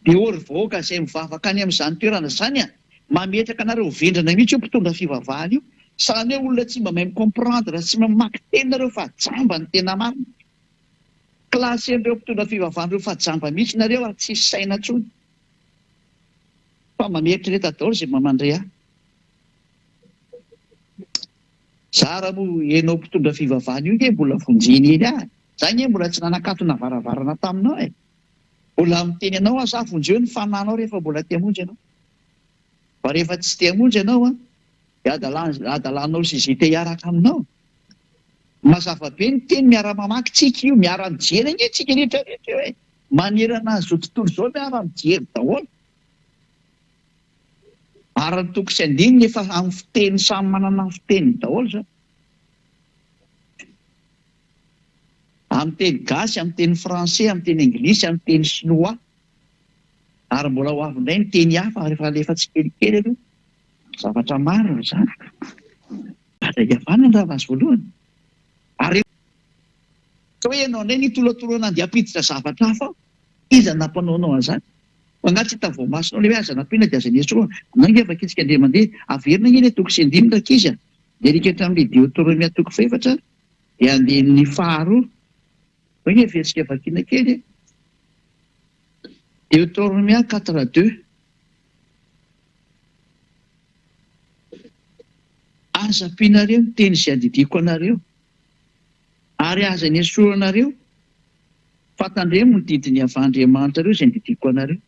Dia ô ry vahoaka izay mivavaka any amin'izany toerana izany a! Mametraka anareo ho vendrana mihitsy io mpitondra fivavahana io. Sahala hoe olona tsy mba mahay mi-comprendre sy mamaky teny nareo fa jamba ny tena marina. Classer-n'ireo mpitondra fivavahana ireo fa jamba mihitsy nareo ary tsisy saina intsony. Fa mba mieritrereta daholo izay mba mandre ahy. Zara moa enao mpitondra fivavahana io nge mbola vonjena eny ahy. Za ange mbola tsy nanakatona varavarana taminao e! Mbola miteny anao aho za vonjeo ny fanahinao rehefa mbola te hamonjy ianao. Fa rehefa tsy te hamonjy ianao an, dia adalanao sy izay te hiaraka aminao. Mazava be ny teny miara mamaky tsika io, miara mijery ange tsika rehetra rehetra io e! Manerana an'izao tontolo izao miara mijery daholo. Ary ny toko sy andininy efa amin'ny fiteny samy manana ny fiteniny daholo izao. Amin'ny teny gasy, amin'ny teny français, amin'ny teny anglisy, amin'ny teny sinoa. Ary mbola ho avy indray ny teny hafa rehefa alefa tsikelikely aloha. Zavatra marina izany. Aza ihavanana raha vazo voalohany. Ary rehefa hoe ianao indray nitolotolona andeha hampiditra zavatra hafa ao, iza no nampanao anao an'izany? Fa angaha tsy hita voamasonao ilay hoe aza nampiana dia aza nesorina? Anao ange vakintsika indray mandeha. Averina ange ilay toko sy andininy rankizy a! Dia alika hatramin'ilay Deotoromia toko fahefatra dia andininy faharoa. Hoy ny heverintsika vakiana kely e! Deotoromia 4 deux. Aza ampianareo ny teny izay andidiako anareo, ary aza nesorinareo, fa tandremo ny didin'i Yavah Andriamanitrareo izay andidiako anareo.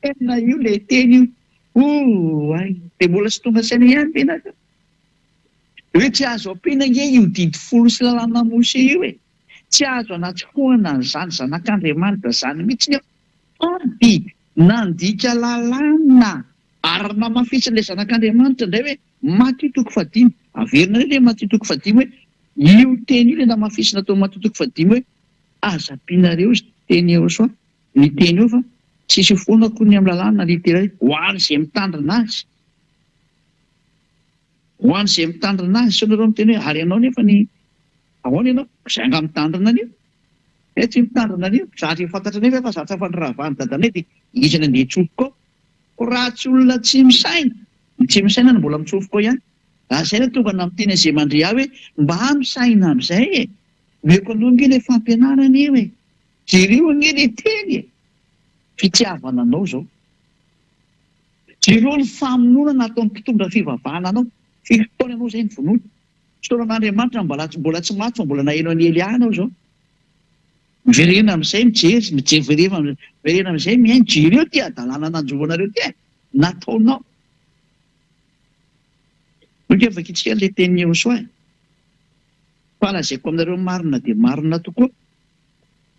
Tena io ilay teny io. Oay! Dia mbola tsy tonga saina ihany ve nareo? Hoe tsy azo ampiana ange io didy folo sy lalàna Mose io e! Tsy azo anatsofohana an'izany zanak'Andriamanitra izany mihitsy eo. Sady nandika lalàna ary namafisin'ilay zanak'Andriamanitra indray hoe Matio toko fahadimy. Averinareo ilay Matio toko fahadimy hoe io teny io ilay namafisina tao Matio toko fahadimy hoe aza ampianareo izy teny Yehosoa ny teny eo fa tsisy foana akory ny amin'ny lalàna litera ho an'izay mitandrina azy. Ho an'izay mitandrina azy, sao nareo miteny hoe ary ianao nefa ny ahoana ianao? Izay angaha mitandrina an'io? Eh tsy mitandrina an'io, zatra efa fantatra nefa fa zatra fa niravahan'i dadanay dia iza no andeha hitsofoka ao? Ko raha tsy olona tsy misaina, ny tsy misaina no mbola mitsofoka ao ihany. Raha izay no tonga na miteny an'izay mandre ahy hoe mba misaina amin'izay e! Omeko anao ange ilay fampianarana io e! Jereo ange ilay teny e! Fitiavana anao izao. Jereo ny famonoana nataon'ny mpitondra fivavahana anao. Firy taona ianao izay nivonoina? Fisaorana Andriamanitra mbola mbola tsy maty fa mbola naheno an'i Elia ianao izao. Miverena amin'izay mijery, mijery miverena amin'izay mihaino, jereo ity hadalana nanjo anareo ity e! Nataonao. Hoy ve vakintsika ilay tenin'i Yehosua e? Fa lazaiko aminareo marina dia marina tokoa,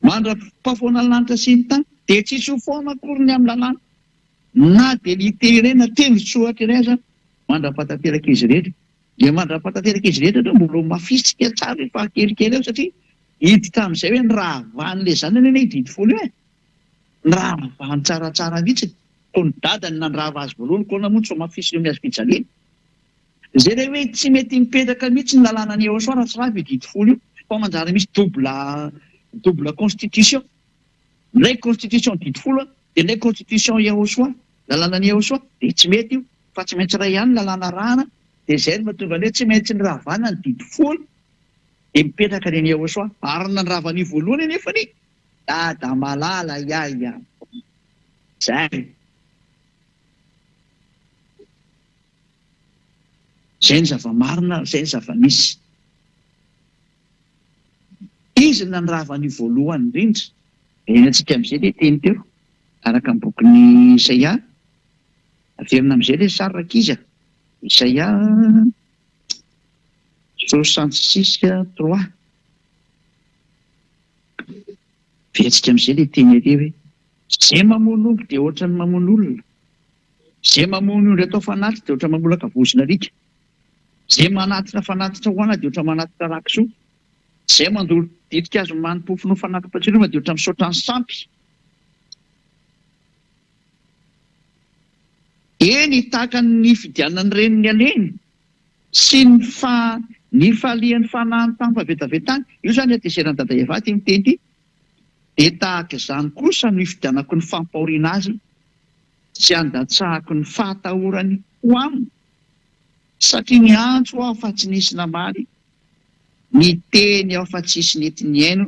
mandra-pahafoana ny lanitra sy ny tany, dia tsy hisy ho foana akory ny amin'ny lalàna. Na dia litera iray na tendron-tsoratra iray aza mandra-pahatanteraka izy rehetra. Dia mandra-pahatanteraka izy rehetra aloha mbola ho mafisika tsara io fahakelikely eo satria hiditra amin'izay hoe ny rahavan'ilay zanany anie io didy folo io e! Ny rahavany tsaratsara mihitsy. Koa ny dadany nandrava azy voalohany koa moa tsy ho mafisina eo amin'ny hazo fijaliana. Izay ilay hoe tsy mety mipetraka mihitsy ny lalànan'i Yehosua raha tsy rava io didy folo io fa manjary misy double double constitution. Ilay constitution didy folo dia ilay constitution Yahoshuah, lalànan'i Yahoshuah, dia tsy mety io fa tsy maintsy iray ihany ny lalàna arahana dia izay no mahatonga ny hoe tsy maintsy niravana ny didy folo dia mipetraka ny an'i Yahoshuah ary ny nandrava an'io voalohany anefa ny Dada malala yaya. Zay. Zay ny zava-marina, zay ny zava-misy. Izy no nandrava an'io voalohany indrindra. Verenantsika amin'izay ilay teny teo, araka ny bokin'i Isaia. Averina amin'izay ilay sary rankizy a. Isaia 66 3. Averintsika amin'izay ilay teny ery hoe, Izay mamono omby dia ohatran'ny mamono olona. Izay mamono ondry atao fanatitra dia ohatran'ny mamolaka vozon'alika. Izay manatitra fanatitra ho ana dia ohatran'ny manatitra ra-kisoa. Izay mandoro ditin-kazo mani-pofona ho fanati-pahatsiarovana dia ohatran'ny misaotra ny sampy. Eny, tahaka ny nifidianan'ny reniny aleny sy ny fa nifalian'ny fanahiny tamin'ny fahavetavetany, io izany hatezeran'i Dada Eva ity miteny ity, dia tahaka izany kosa no hifidianako ny fampahoriana azy sy handatsahako ny fahatahorany ho aminy. Satria niantso aho fa tsy nisy namaly, niteny aho fa tsisy nety nihaino,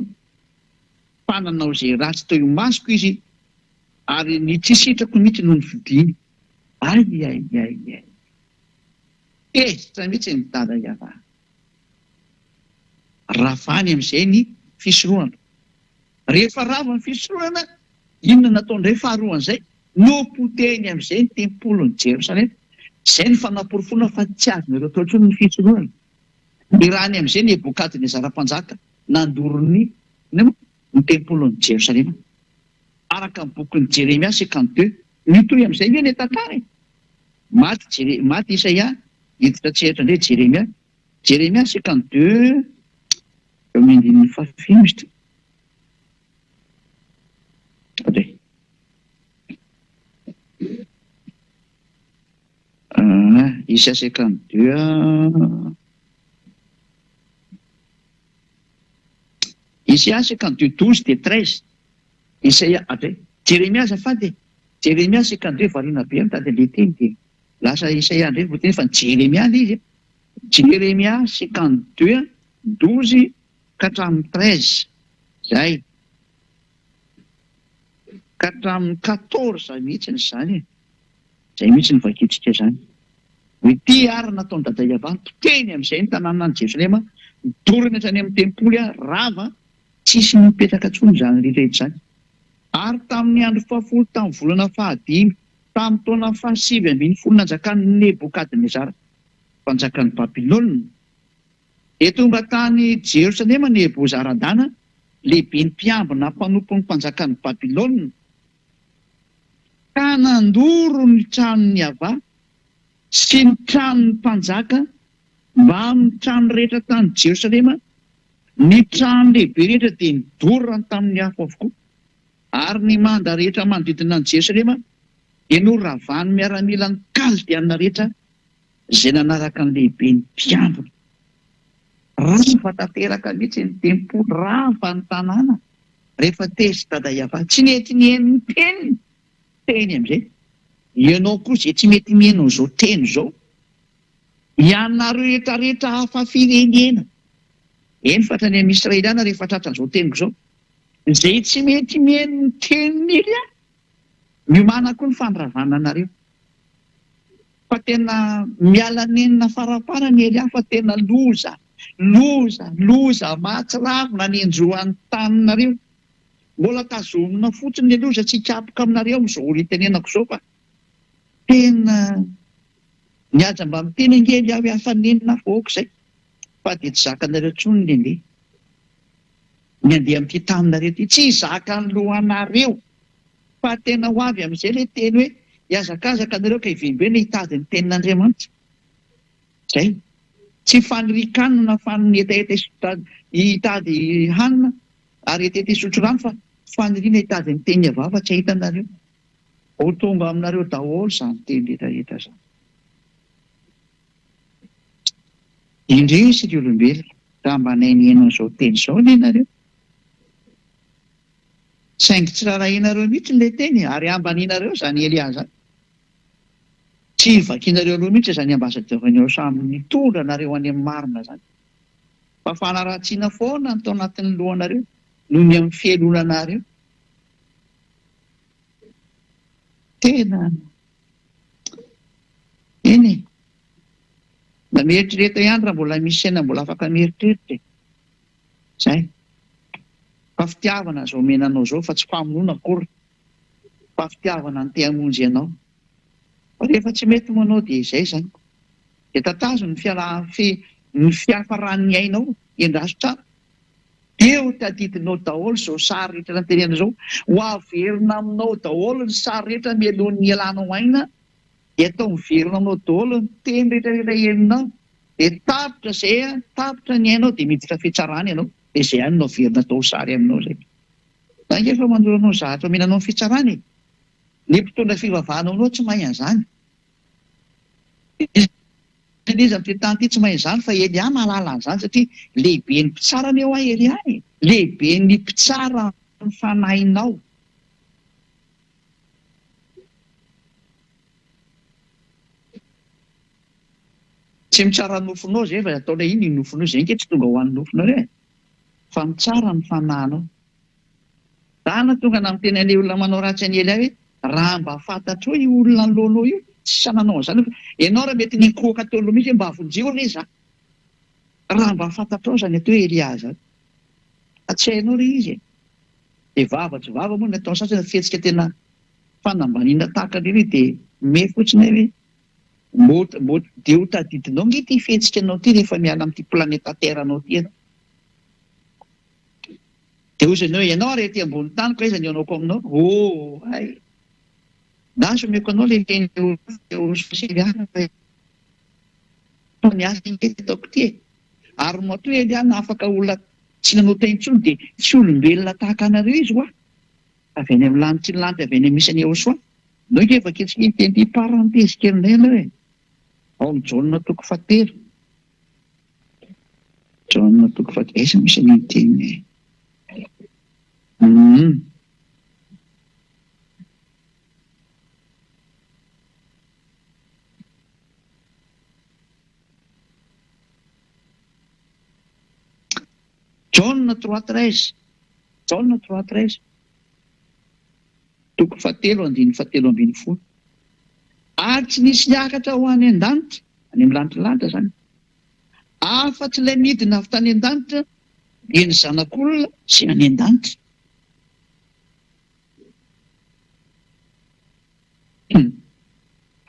fa nanao izay ratsy teo imasoko izy, ary ny tsy sitrako mihitsy no nofidiny. Ay ay ay ay. Tezitra mihitsy ny dada ialahy. Ravany amin'izay ny fisorohana. Rehefa rava ny fisoronana, inona no nataony indray faharoan'izay? Nopotehiny amin'izay ny tempolin'i Jerosalema. Izay no fanaporofoana fa tsy azonareo atao intsony ny fisoronana. Nirahiny amin'izay Nebokadnezara mpanjaka nandoro ny inona moa? Ny tempolin'i Jerosalema. Araka ny bokin'i Jeremia 52. Mitohy amin'izay ve ilay tantara e? Maty Jere, maty Isaia, hiditra an-tsehatra indray Jeremia. Jeremia 52, eo amin'ny andininy fahafito izy ity. Attendez. Ah, Isaia 52. Isaia 52, 12 dia 13. Isaia, attendez. Jeremia azafady e. Jeremia 52 variana be mitady an'ilay teny dia lasa Isaia indray vao teny fa ny Jeremia ilay izy e. Jeremia 52, 12 ka hatramin'ny 13. Izay. Ka hatramin'ny 14 mihitsy izany e. Izay mihitsy no vakintsika izany. Ho ity ary ny nataon'i Dada Yavah, niteny amin'izay ny tanànan'i Jerosalema, nodorany hatrany amin'ny tempoly, rava, tsisy nipetraka intsony izany rehetra izany. Ary tamin'ny andro fahafolo tamin'ny volana fahadimy, tamin'ny taona fahasivy ambinifolo nanjakan'i Nebokadnezara, mpanjakan'i Babylona, dia tonga tany Jerosalema Nebozaradana, lehiben'ny mpiambina mpanompon'ny mpanjakan'i Babylona, Ka nandoro ny tranon'i Yavah sy ny tranon'ny mpanjaka mbamin'ny trano rehetra tany Jerosalema, ny trano lehibe rehetra dia nodorany tamin'ny afo avokoa, ary ny manda rehetra manodidina an'i Jerosalema dia noravan'ny miaramilan'ny Kaldeana rehetra izay nanaraka ny lehiben'ny mpiambina. Rava tanteraka mihitsy ny tempoly, rava ny tanàna. Rehefa tezitra Dada Yavah, tsy nety niheno ny teniny, teny amin'izay. Ianao koa izay tsy mety miheno an'izao teny izao, ianareo rehetra rehetra hafa firenena, eny fa hatrany amin'ny Israeliana rehefa tratran'izao teniko izao, izay tsy mety miheno ny tenin'i Elia, miomàna koa ny fandravana anareo. Fa tena miala nenina faraparany Elia fa tena loza, loza, loza mahatsiravina ny enjoan'ny taninareo. Mbola tazomina fotsiny le loza tsy hikapoka aminareo amin'izao ora itenenako izao fa tena mihaja mba miteny ange Elia hoe afa-nenina aho fa ok izay fa dia tsy zakanareo intsony ny andeha ny andeha amin'ity taninareo ity, tsy zakan'ny lohanareo. Fa tena ho avy amin'izay ilay teny hoe hihazakazaka nareo ka hiverimberina hitady ny tenin'Andriamanitra. Izay. Tsy fanirian-kanina na faniriana hetaheta hitady hanina ary hetaheta hisotro rano fa faniriana hitady ny tenin'i Yavah fa tsy hahita nareo. Ho tonga aminareo daholo izany teny rehetra rehetra izany. Indrisy ry olombelona, raha mba nahay nihaino an'izao teny izao anie nareo. Saingy tsy rarahianareo mihitsy ilay teny e, ary ambanianareo izany Elia izany. Tsy vakianareo aloha mihitsy izany ambassadeur-n'i samy nitondra anareo any amin'ny marina izany. Fa fanaratsiana foana no tao anatin'ny lohanareo noho ny amin'ny fialonanareo. Tena eny e. Mba mieritrereta ihany raha mbola misy saina mbola afaka mieritreritra e. Zay. Fa fitiavana izao omena anao izao fa tsy famonoana akory fa fitiavana ny te hamonjy anao. Fa rehefa tsy mety manao dia izay izany. Dia tatazo ny fiala fi ny fiafaran'ny ainao, endraso tsara. Dia ho tadidinao daholo izao sary rehetra nantenena izao. Ho averina aminao daholo ny sary rehetra mialohan'ny hialanao aina. Dia atao miverina aminao daholo ny teny rehetra rehetra henonao. Dia tapitra izay an, tapitra ny ainao dia miditra fitsarana ianao, dia izay ihany no averina atao sary aminao izay. Za ange efa manoro anao zavatra omena anao ny fitsarana e! Ny mpitondra fivavahana anao tsy mahay an'izany. Iza n'iza amin'ity tany ity tsy mahay an'izany fa Elia mahalala an'izany satria lehiben'ny mpitsara anie hoa Elia e! Lehiben'ny mpitsara ny fanahinao. Tsy mitsara nofinao zay fa ataonay iny io nofinao zay ange tsy tonga ho an'ny nofinareo e! Fa mitsara ny fanahinao. Za na tonga na miteny an'ilay olona manao ratsy an'i Elia hoe raha mba fantatrao io olona anoloanao io tsy sahy nanao an'izany aho fa ianao raha mety nikohaka teo aloha mihitsy hoe mba vonjeo re za! Raha mba fantatrao izany atao hoe Elia zany. Fa tsy hainao re izy e! Dia vava tsy vava moa ny ataon'ny sasany fihetsika tena fanambaniana tahaka an'ireny dia me fotsiny hoe mbô mbô dia ho tadidinao nge ity fihetsikanao ity rehefa miala amin'ity planeta terre anao ity ianao. Dia hoy izy hoe ianao ary ety ambony tany ko aiza ny anaoko aminao? Oh hay! Lasa omeko anao ilay teny fa ny asa ange ty ataoko ity e! Ary matoa Elia nahafaka olona tsy nanota intsony dia tsy olombelona tahaka anareo izy hoa! Avy any amin'ny lanitry ny lanitra avy any amin'ny misy an'i Yehosua. Ndao ange vakintsika ity teny ity parenthèse kely indray aloha e! Ao amin'ny Jaona toko fahatelo. Jaona toko fahatelo, aiza misy an'iny teny e? Hum. Jaona 3:13. Jaona 3:13. Toko fahatelo andininy fahatelo ambin'ny folo. Ary tsy nisy niakatra ho any an-danitra, any amin'ny lanitry lanitra izany, afa-tsy ilay nidina avy tany an-danitra, dia ny Zanak'olona izay any an-danitra. Hum.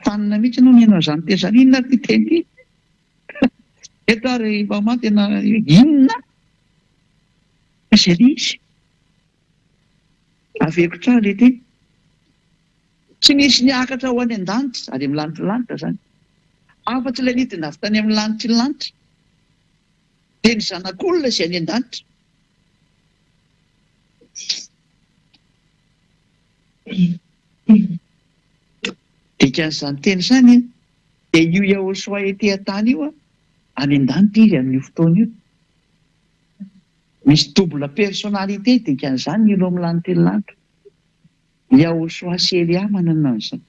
Fanina mihitsy ianao mihaino an'izany teny izany. Inona ary ity teny ity? Eto ary maman tena inona? Izay ilay izy. Averiko tsara ilay teny. Tsy nisy niakatra ho any an-danitra, any amin'ny lanitry lanitra izany, afa-tsy ilay nidina avy tany amin'ny lanitry ny lanitra, dia ny Zanak'olona izay any an-danitra. Dikan'izany teny izany dia io Yahoshuah ety an-tany io, any an-danitra izy amin'io fotoana io. Misy double personnalité dikan'izany ny olo amin'ny lanitry ny lanitra. Yahoshuah sy Elia manana an'izany.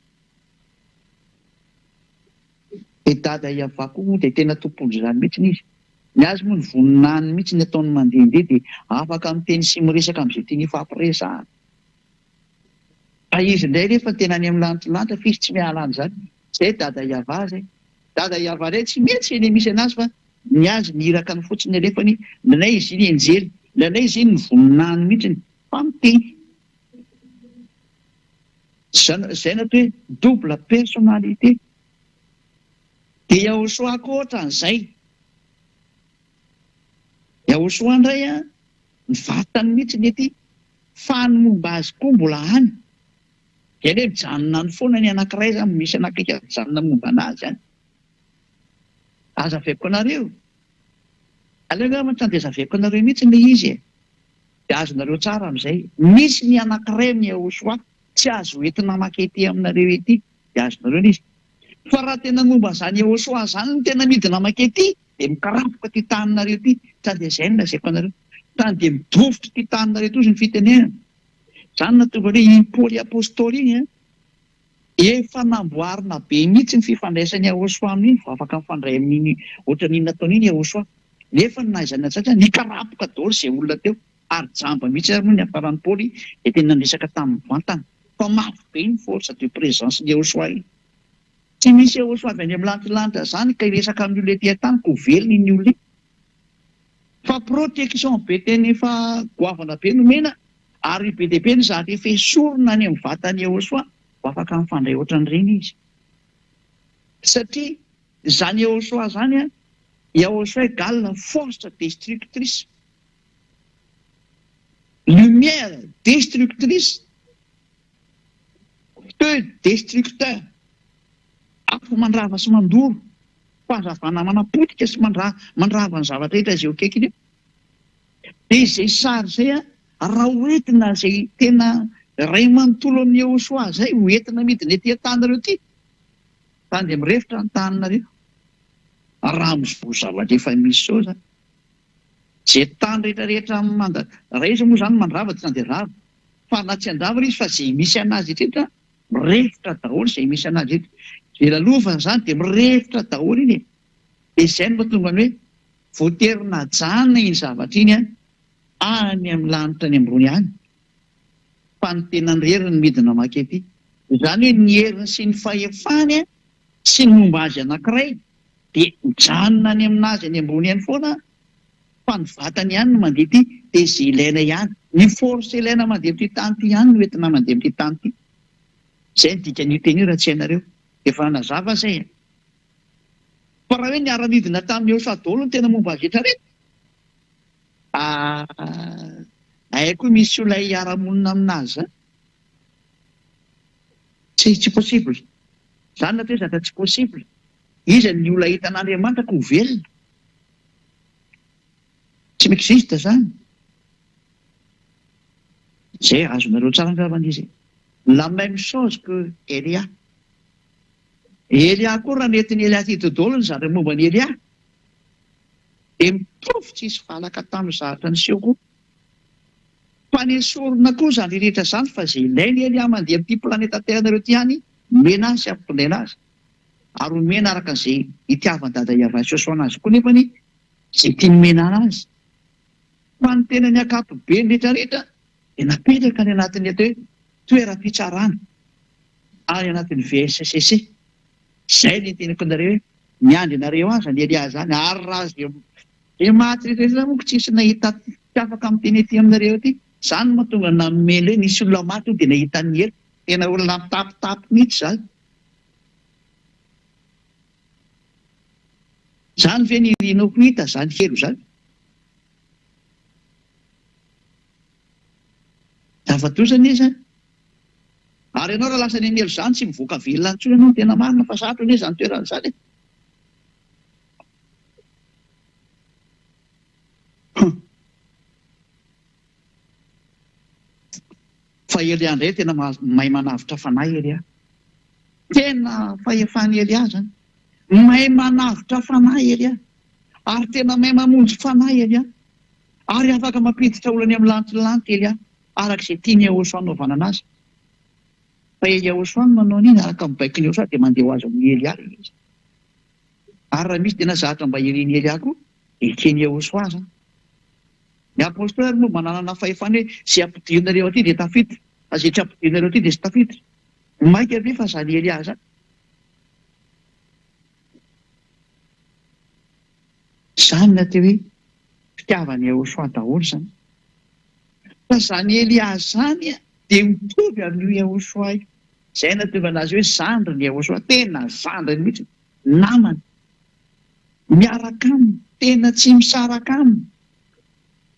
Dia dada Yavah koa moa dia tena tompon'izany mihitsy izy. Ny azy moa ny voninahiny mihitsy ny ataony mandehandeha dia afaka miteny sy miresaka amin'izay tiany hifampiresahana. Fa izy indray rehefa tena any amin'ny lanitry lanitra fa izy tsy miala any izany. Izay dada Yavah izay. Dada Yavah indray tsy mety eny misy anazy fa ny azy ny irakany fotsiny alefany, indraindray izy iny anjely, indraindray izy iny ny voninahiny mihitsy fa miteny. Izay no atao hoe double personnalité. Dia Yahoshuah koa ohatran'izay. Yahoshuah indray an, ny vatany mihitsy ny ety, fa ny momba azy koa mbola any. Izany hoe mijanona any foana ny anankiray izany, misy anankiray mijanona momba an'azy any. Aza averiko anareo. Aleo angamba tsy andeha averiko anareo mihitsy ilay izy e. Dia azonareo tsara amin'izay. Misy ny anankiray amin'i Yahoshuah tsy azo entina maka ety aminareo ety. Dia azonareo ilay izy. Fa raha tena momba an'izany Yahoshuah izany no tena midina maka ety, dia mikarapoka ity taninareo ity. Tsy andeha izay no lazaiko anareo. Tany dia midofotra ity taninareo ity hozy ny fitenenana. Izany no nahatonga ny hoe iny Paoly Apostoly iny an, efa namboarina be mihitsy ny fifandraisan'i Yahoshuah amin'iny vao afaka mifandray amin'iny ohatran'iny nataony iny Yahoshuah. Nefa ny nahaizany an'izany dia nikarapoka daholo izay olona teo ary jamba mihitsy ary moa ny niafaran'i Paoly dia tena niresaka taminy mivantana. Fa mafy be iny force de présence-n'i Yahoshuah iny. Tsy misy Yahoshuah avy any amin'ny lantilanitra izany ka hiresaka amin'ny olona ety an-tany ka ho velona iny olona iny. Fa protection be tena efa goavana be nomena ary be dia be ny zavatra efa esorina any amin'ny vatan'i Yahoshuah vao afaka mifandray ohatran'ireny izy. Satria izany Yahoshuah izany an, Yahoshuah égale force destructrice. Lumière destructrice, feu destructeur. Afo mandrava sy mandoro, fahazavana manapotika sy mandrava ny zavatra rehetra izay eo akaikiny eo. Dia izay sary izay an, raha ho entina izay tena iray manontolo amin'i Yehoshuah izay, ho entina midina ety an-taninareo ety, tany dia mirefotra ny taninareo. Raha amin'izao zavatra efa misy izao izany, izay tany rehetra rehetra manda, raha izy moa izany mandrava dia tany dia rava, fa na tsy handrava izy fa izay misy an'azy rehetra, Mirefotra daholo izay misy anazy eto. Izay lalovana izany dia mirefotra daholo iny e. Dia izay no mahatonga ny hoe voatery najanona iny zavatra iny any amin'ny lanitra any ambony any. Fa ny tenany irery no midina maka ety. Izany hoe ny heriny sy ny fahefany sy ny momba azy anankiray dia mijanona any aminazy any ambony any foana. Fa ny vatany ihany no mandeha ity dia izay ilaina ihany. Ny force ilaina mandeha amin'ity tany ity ihany no entina mandeha amin'ity tany ity. Izay ny dikan'io teny io raha tsy hainareo. Efa nanazava izay e. Fa raha hoe niara-nidina tamin'i Yehosua daholo ny tena momba azy rehetra rehetra, ah, haiko hoe misy olona hiara-monina aminazy izany. Tsy, tsy possible. Izany natao hoe zatra tsy possible. Iza ny olona hitan'Andriamanitra ka ho velona? Tsy mi-existe zany. Zay azonareo tsara angambany izy e. La même chose que Elia. Elia koa raha nentin'i Elia aty dodolo ny zavatra momba an'i Elia dia mitovy tsisy valaka tamin'ny zavatra niseho koa. Fa nesorina koa izany rehetra izany fa izay ilain'i Elia mandeha amin'ity planeta terre nareo ity ihany nomena azy sy ampitondraina azy. Ary omena araka izay itiavan'i Dada Yavah Josoa anazy koa nefany izay tiany omena anazy. Fa ny tenany ankapobeny rehetra rehetra dia napetraka any anatin'ny atao hoe toeram-pitsarana any anatin'ny VSCC. Izay no iteniko anareo hoe miandry anareo any izany Elia izany ary raha izay izay maty rehetra rehetra manko tsisy nahita tsy afaka miteny aty aminareo aty. Izany no mahatonga nanome ny hoe nisy olona maty hono dia nahita an'i Hery. Tena olona mitapitapy mihitsy izany. Zany ve ny irinao ho hita zany helo zany? Zava-doza anie zany. Ary ianao raha lasa any amin'ny helo zany tsy mivoaka velona intsony ianao ny tena marina fa sarotra anie zany toerana zany e. Hum. Fa Elia indray tena mahay manavotra fanahy Elia. Tena fahefan'i Elia zany. Mahay manavotra fanahy Elia. Ary tena mahay mamonjy fanahy Elia. Ary afaka mampiditra olona any amin'ny lanitry ny lanitra Elia, araka izay tian'i Yahoshuah hanaovana anazy. Fa i Yahoshuah no manao an'iny, araka ny baikon'i Yahoshuah dia mandeha ho azy amin'i Elia ilay izy. Ary raha misy tena zavatra mba irin'i Elia koa, eken'i Yahoshuah zany. Ny Apostoly ary moa mba nanana fahefana hoe izay ampidirinareo aty dia tafiditra, fa izay tsy ampidirinareo aty dia tsy tafiditra. Maika ve fa izany Elia izany? Izany no atao hoe fitiavan'i Yahoshuah daholo izany. Fa izany Elia izany dia mitovy amin'io Yahoshuah io. Izay no nahatonga anazy hoe zandrin'i Yahoshuah, tena zandriny mihitsy, namany. Miaraka aminy, tena tsy misaraka aminy.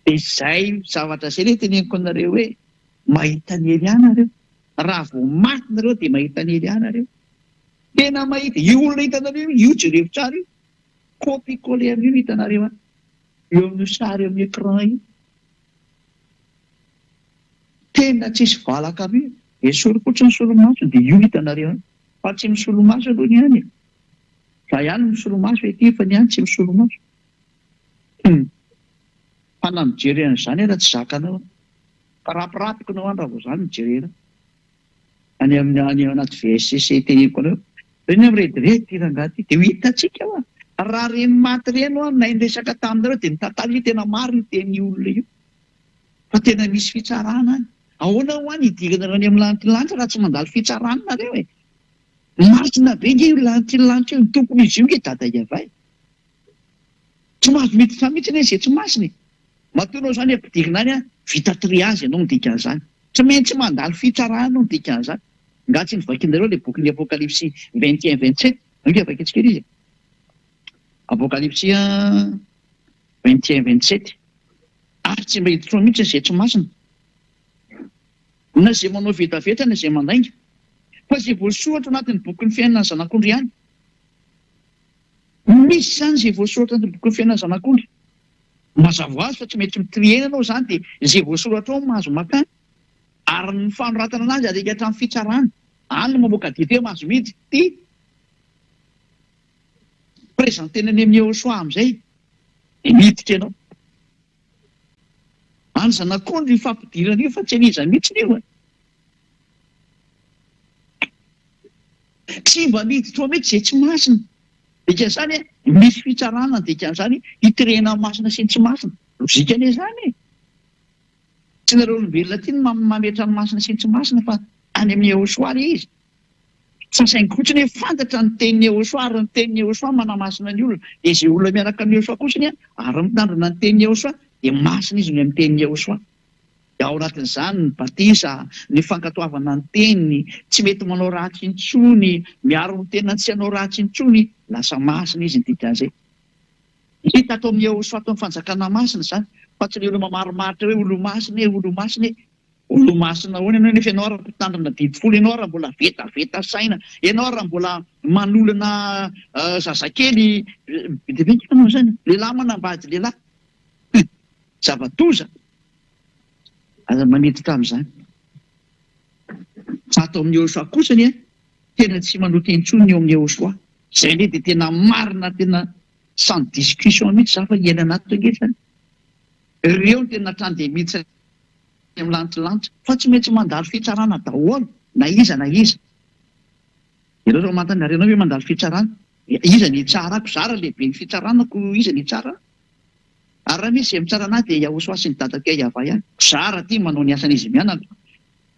Dia izay zavatra izay ilay teneniko anareo hoe mahita an'i Elia nareo. Raha vao maty nareo dia mahita an'i Elia nareo. Tena mahita. Io olona hitanareo io, io jerevo tsara io. Copie coller amin'io no hitanareo any. Eo amin'io sary eo amin'ny écran io. Tena tsisy valaka mihitsy. Esory fotsiny ny solomasony dia io hitanareo any. Fa tsy misolomaso aloha ny any e. Za ihany misolomaso ety fa ny any tsy misolomaso. Hum. Fa na mijery an'izany ara tsy zakanao an. Fa rapirapiko nao any raha vao zany no jerena. Any amin'ny any anaty VSCC teneniko anareo. Reny hoe mirediredy ity rangahy ity. Dia ho hitantsika hoa. Raha reny maty reny hoa nay niresaka taminareo dia nitantara io tena marina io tenin'io olona io. Fa tena misy fitsarana any. Ahoana hoa ny hidiranareo any amin'ny lanitry ny lanitra raha tsy mandalo fitsarana nareo e. Masina be nge io lanitry ny lanitra io, ny tompon'izy io nge Dada Yavah e. Tsy mahazo miditra mihitsy anie izay tsy masina e. Matoa ianao izany ampidirina any an, vita triage ianao ny dikan'izany. Tsy maintsy mandalo fitsarana ianao ny dikan'izany. Nga tsy novakinareo ilay bokin'ny Apokalypsy 21 27? Ange vakintsika ery izy e. Apokalypsy 21 27. Ary tsy mba hiditra ao mihitsy izay tsy masina. Na izay manao vetaveta na izay mandainga. Fa izay voasoratra anatin'ny bokin'ny fiainana ny Zanak'ondry ihany. Misy izany izay voasoratra anatin'ny bokin'ny fiainana Zanak'ondry. Mazava ho azy fa tsy maintsy mi-trier ianao izany dia izay voasoratra ao no mahazo makany. Ary ny fanoratana anazy alika hatramin'ny fitsarana. Any no mamoaka didy hoe mahazo miditra. Ity. Présenter-na any amin'i Yehosua amin'izay dia miditra ianao. Any zanak'ondry io fampidirana io fa tsy an'iza mihitsy io e. Tsy mba miditra ao mihitsy izay tsy masina. Dikan'izany misy fitsarana ny dikan'izany hitirena ny masina sy ny tsy masina. Lojika anie izany e. Tsy nareo olombelona aty no mametra ny masina sy ny tsy masina fa any amin'i Yehosua ilay izy. Fa saingy kotsiny hoe fantatra ny tenin'i Yehoshuah ary ny tenin'i Yehoshuah manamasina ny olona. Dia izay olona miaraka amin'i Yehoshuah kotsiny ary mitandrina ny tenin'i Yehoshuah dia masina izy noho ny tenin'i Yehoshuah. Dia ao anatin'izany ny batisa, ny fankatoavana ny teniny, tsy mety manao ratsy intsony, miaro ny tenany tsy hanao ratsy intsony, lasa masina izy ny dikan'izay. Hita ato amin'i Yehoshuah ato amin'ny fanjakana masina izany, fa tsy ilay olona mamarimaritra hoe olomasina e, olomasina e. Olomasina ahoana ianao nefa ianao ary mpitandrina didy folo, ianao ary mbola vetaveta saina, ianao ary mbola manolona zazakely, be dia be ny manao an'izany, lehilahy manambady lehilahy, zava-doza. Aza maniditra amin'izany. Fa ato amin'i Yehoshuah kosa anie, tena tsy manota intsony ny eo amin'i Yehoshuah. Izay indray dia tena marina tena sans discussion mihitsy za fa iainana ato ange izany. Ireo no tena hatrany dia miditra any amin'ny lantrilanitra. Fa tsy maintsy mandalo fitsarana daholo na iza na iza. Ianao izao manontany ary ianao ve mandalo fitsarana? Iza no hitsara ako? Za raha lehiben'ny fitsarana ko iza no hitsara ahy? Ary raha misy izay mitsara anah dia Yahoshuah sy ny dadako Yavah ihany. Za raha ty manao ny asan'izy mianaka.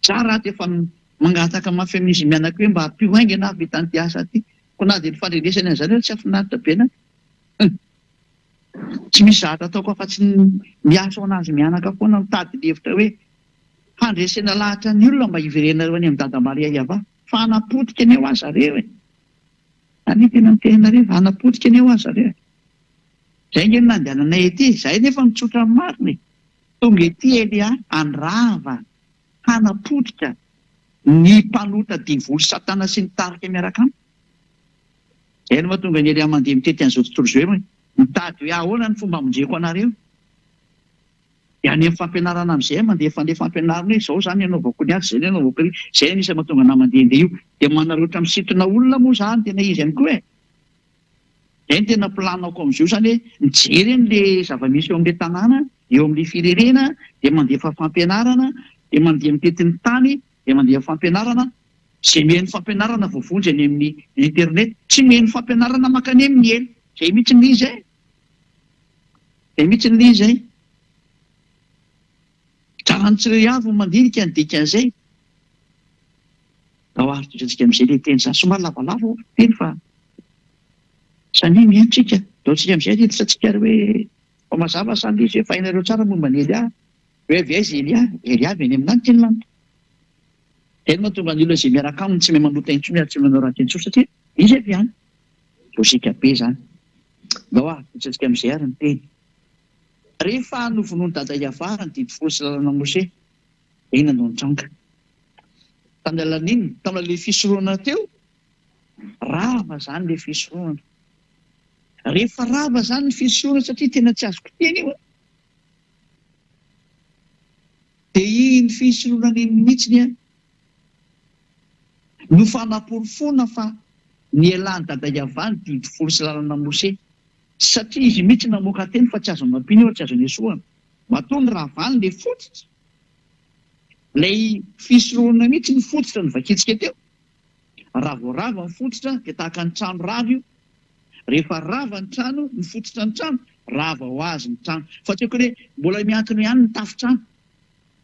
Za raha ato efa mangataka mafy amin'izy mianaka hoe mba ampio haingana aho vita an'ity asa ty. Koa na dia ny fandrenesany an'izany ary tsy hafinaritra be anah. Hum. Tsy misy zavatra ataoko afa-tsy ny miasa ho an'azy mianaka foana mitady ny hevitra hoe handresena lahatra ny olona mba hiverenareo any amin'i Dada Maria Yavah. Fa hanapotika anie hoa zareo e. Any tena miteny anareo hanapotika anie hoa zareo e. Zay nge no nandehananay ety e! Zahay nefa mitsotra ny marina e! Tonga ety Elia handrava, hanapotika ny mpanota devoly satana sy ny tarika miaraka aminy. Zay no mahatonga an'i Elia mandeha mitety an'izao tontolo izao hoe mitady hoe ahoana ny fomba hamonjeko anareo. Dia any amin'ny fampianarana amin'izay mandeha fandeha fampianarana hoe izao izany anaovako ny azy, izay ny anaovako ny, izay anisany mahatonga anah mandehandeha io. Dia manararaotra misintona olona moa izany tena izy ihany koa e! Zay no tena plan-ako amizio zany hoe mijery anle zava-misy eo amle tanàna, eo amle firenena, dia mandefa fampianarana, dia mandeha mitety ny tany, dia mandeha fampianarana, zay mihaino fampianarana voavonjy any amin'ny internet, tsy mihaino fampianarana mankany amin'ny helo, zay mihitsy ny izy e! Zay mihitsy ny izy e! Tsara ny tsirairay avy ny mandinika ny dikan'izay. Ndao ary tohizantsika amin'izay ilay teny izany. Somary lavalava ho'a ny teny fa samia mihaino tsika. Ndao tsika amin'izay ary hiditra tsika ary hoe fa mazava sa ilay izy hoe fa hainareo tsara momba an'i Elia. Hoe avy aiza i Elia? Elia avy any amin'ny lanitra iny lanitra. Izay no mahatonga ny olona izay miaraka aminy tsy mahay manota intsony ary tsy mahay manao ratsy intsony satria izy avy any. Lojika be izany. Ndao ary tohizantsika amin'izay ary ny teny. Rehefa novonoin'i Dada Yavah ny didy folo sy lalana Moshe, inona no nitranga? Tamin'ny alalan'ny inona? Tamin'ny alalan'ilay fisoronana teo? Rava izany ilay fisoronana. Rehefa rava izany ny fisoronana, satria tena tsy azoko teny io an! Dia iny fisoronana iny mihitsy an, no fanaporofoana fa nialan'i Dada Yavah ny didy folo sy lalana Moshe. Satria izy mihitsy namoaka teny fa tsy azo nampiana io ary tsy azo nesohana. Matoa niravany ilay fototra. Ilay fisorohana mihitsy ny fototra novakintsika teo. Raha vao rava ny fototra dia tahaka ny trano rava io. Rehefa rava ny trano, ny fototra ny trano, rava ho azy ny trano. Fa tsy akory hoe mbola miankina ihany ny tafon-trano.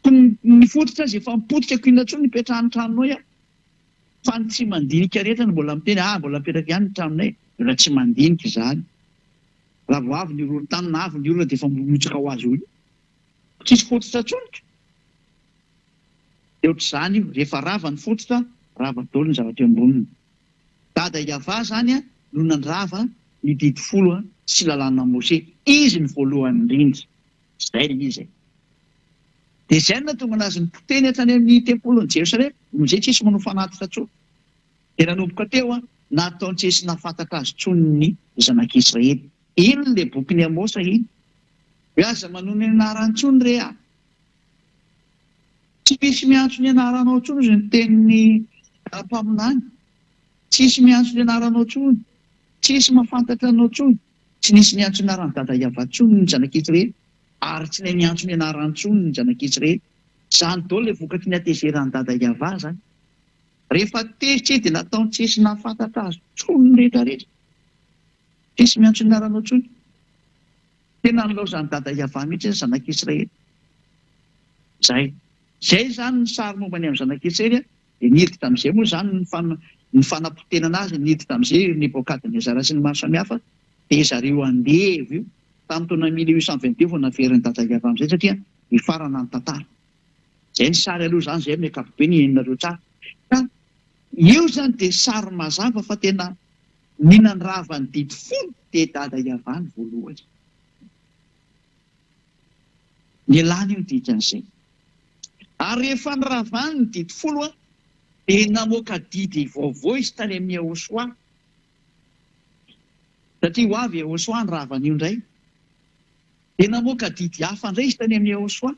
Koa ny fototra aza efa mipotika koa inona intsony no ipetrahan'ny tranonao eo. Fa ny tsy mandinika rehetra no mbola miteny ah mbola mipetraka ihany ny tranonay. Mbola tsy mandinika izany. Raha vao avy ny horohorontany na avy ny olona dia efa mirotsaka ho azy eo io. Tsisy fototra intsony ka. Dia ohatr'izany io, rehefa rava ny fototra, rava daholo ny zavatra eo amboniny. Dada Yavah izany no nandrava ny didy folo sy lalàna Moshe. Izy no voalohany indrindra. Izay ilay izy e. Dia izay no nahatonga anazy nipoteny hatrany amin'ny tempolin'i Jerosalema, amin'izay tsisy manao fanatitra intsony. Dia nanomboka teo, nataony tsisy nahafantatra azy intsony ny zanak'Israely. Iny ilay bokin'i Amosa iny. Hoe aza manonona ny anarany intsony re a! Tsy misy miantso ny anaranao intsony hozy ny tenin'ny mpaminany. Tsisy miantso ny anaranao intsony. Tsisy mahafantatra anao intsony. Tsy nisy niantso ny anaran'i Dada Yavah intsony ny zanak'Israely ary tsy nahay niantso ny anarany intsony ny zanak'Israely. Izany daholo ilay vokatry ny hatezeran'i Dada Yavah izany. Rehefa tezitra izy dia nataony tsisy nahafantatra azy intsony ny rehetra rehetra. Tsisy miantso ny anaranao intsony. Tena nilaozan'i Dada Yavah mihitsy ny zanak'Israely. Zay. Zay izany ny sary momba ny amin'ny zanak'Israely a. Dia niditra amin'izay moa izany ny fan, Ny fanapotenana azy niditra amin'izay ry Nebokadnezara sy ny maro samihafa dia zareo andevo io. Tamin'ny taona 1822 vao naverin'i Dada Yavah amin'izay satria nifarana ny tantara. Izay ny sary aloha izany izay amin'ny ankapobeny henonareo tsara. Ka io izany dia sary mazava fa tena ny nandrava ny didy folo dia Dada Yavah ny voalohany. Nialany io ny dikan'izay. Ary rehefa niravany ny didy folo dia namoaka didy vaovao izy tany amin'i Yehosua. Satria ho avy Yehosua nirava an'io indray. Dia namoaka didy hafa indray izy tany amin'i Yehosua.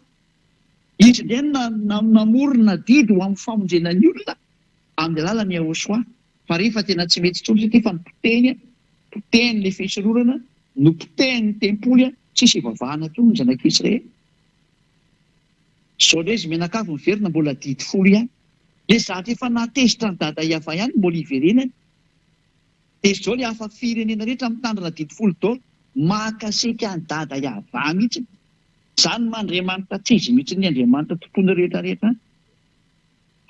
Izy indray no namorona didy ho amin'ny famonjena ny olona amin'ny alalan'i Yehosua. Fa rehefa tena tsy mety intsony satria efa nopotehiny, potehiny ilay fisoronana, nopotehiny ny tempoly, tsisy ivavahana intsony ny zanak'Israely. Zao ndray izy mianakavy miverina mbola didy folo ihany. Le zavatra efa nahatezitra an'i Dada Yava ihany mbola iverenany. Dia zao le hafa firenena rehetra mitandrina didy folo daholo mahakasika an'i Dada Yava mihitsy. Zany maha Andriamanitra tsy izy mihitsy ny Andriamanitra tompony rehetra rehetra any.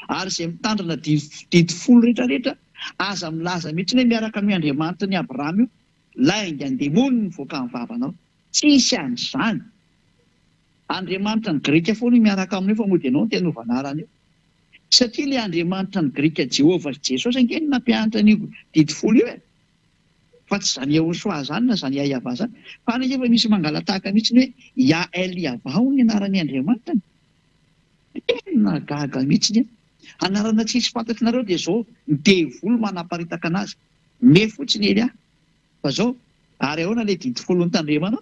Ary izay mitandrina didy folo rehetra rehetra aza milaza mihitsy hoe miaraka amin'io Andriamanitry ny Abrahama io. Lainga an-demony mivoaka amin'ny vavanao. Tsisy an'izany. Andriamanitra ny Grika foana io miaraka aminao io fa mody ianao no te hanova anarana io. Satria ilay Andriamanitra ny Grika Jehovah sy Jesosy ange no nampianatra an'io didy folo io e. Fa tsy izany Yahoshuah izany na izany Yah-Yavah izany. Fa any ange efa misy mangala-tahaka mihitsy ny hoe Yah-El-Yavah hono ny anaran'ny Andriamanitra. Tena gaga mihitsy aho. Anarana tsisy fantatrinareo dia izao ny devoly manaparitaka anazy. Me fotsiny Elia. Fa zao, ary ahoana ilay didy folo notandremana?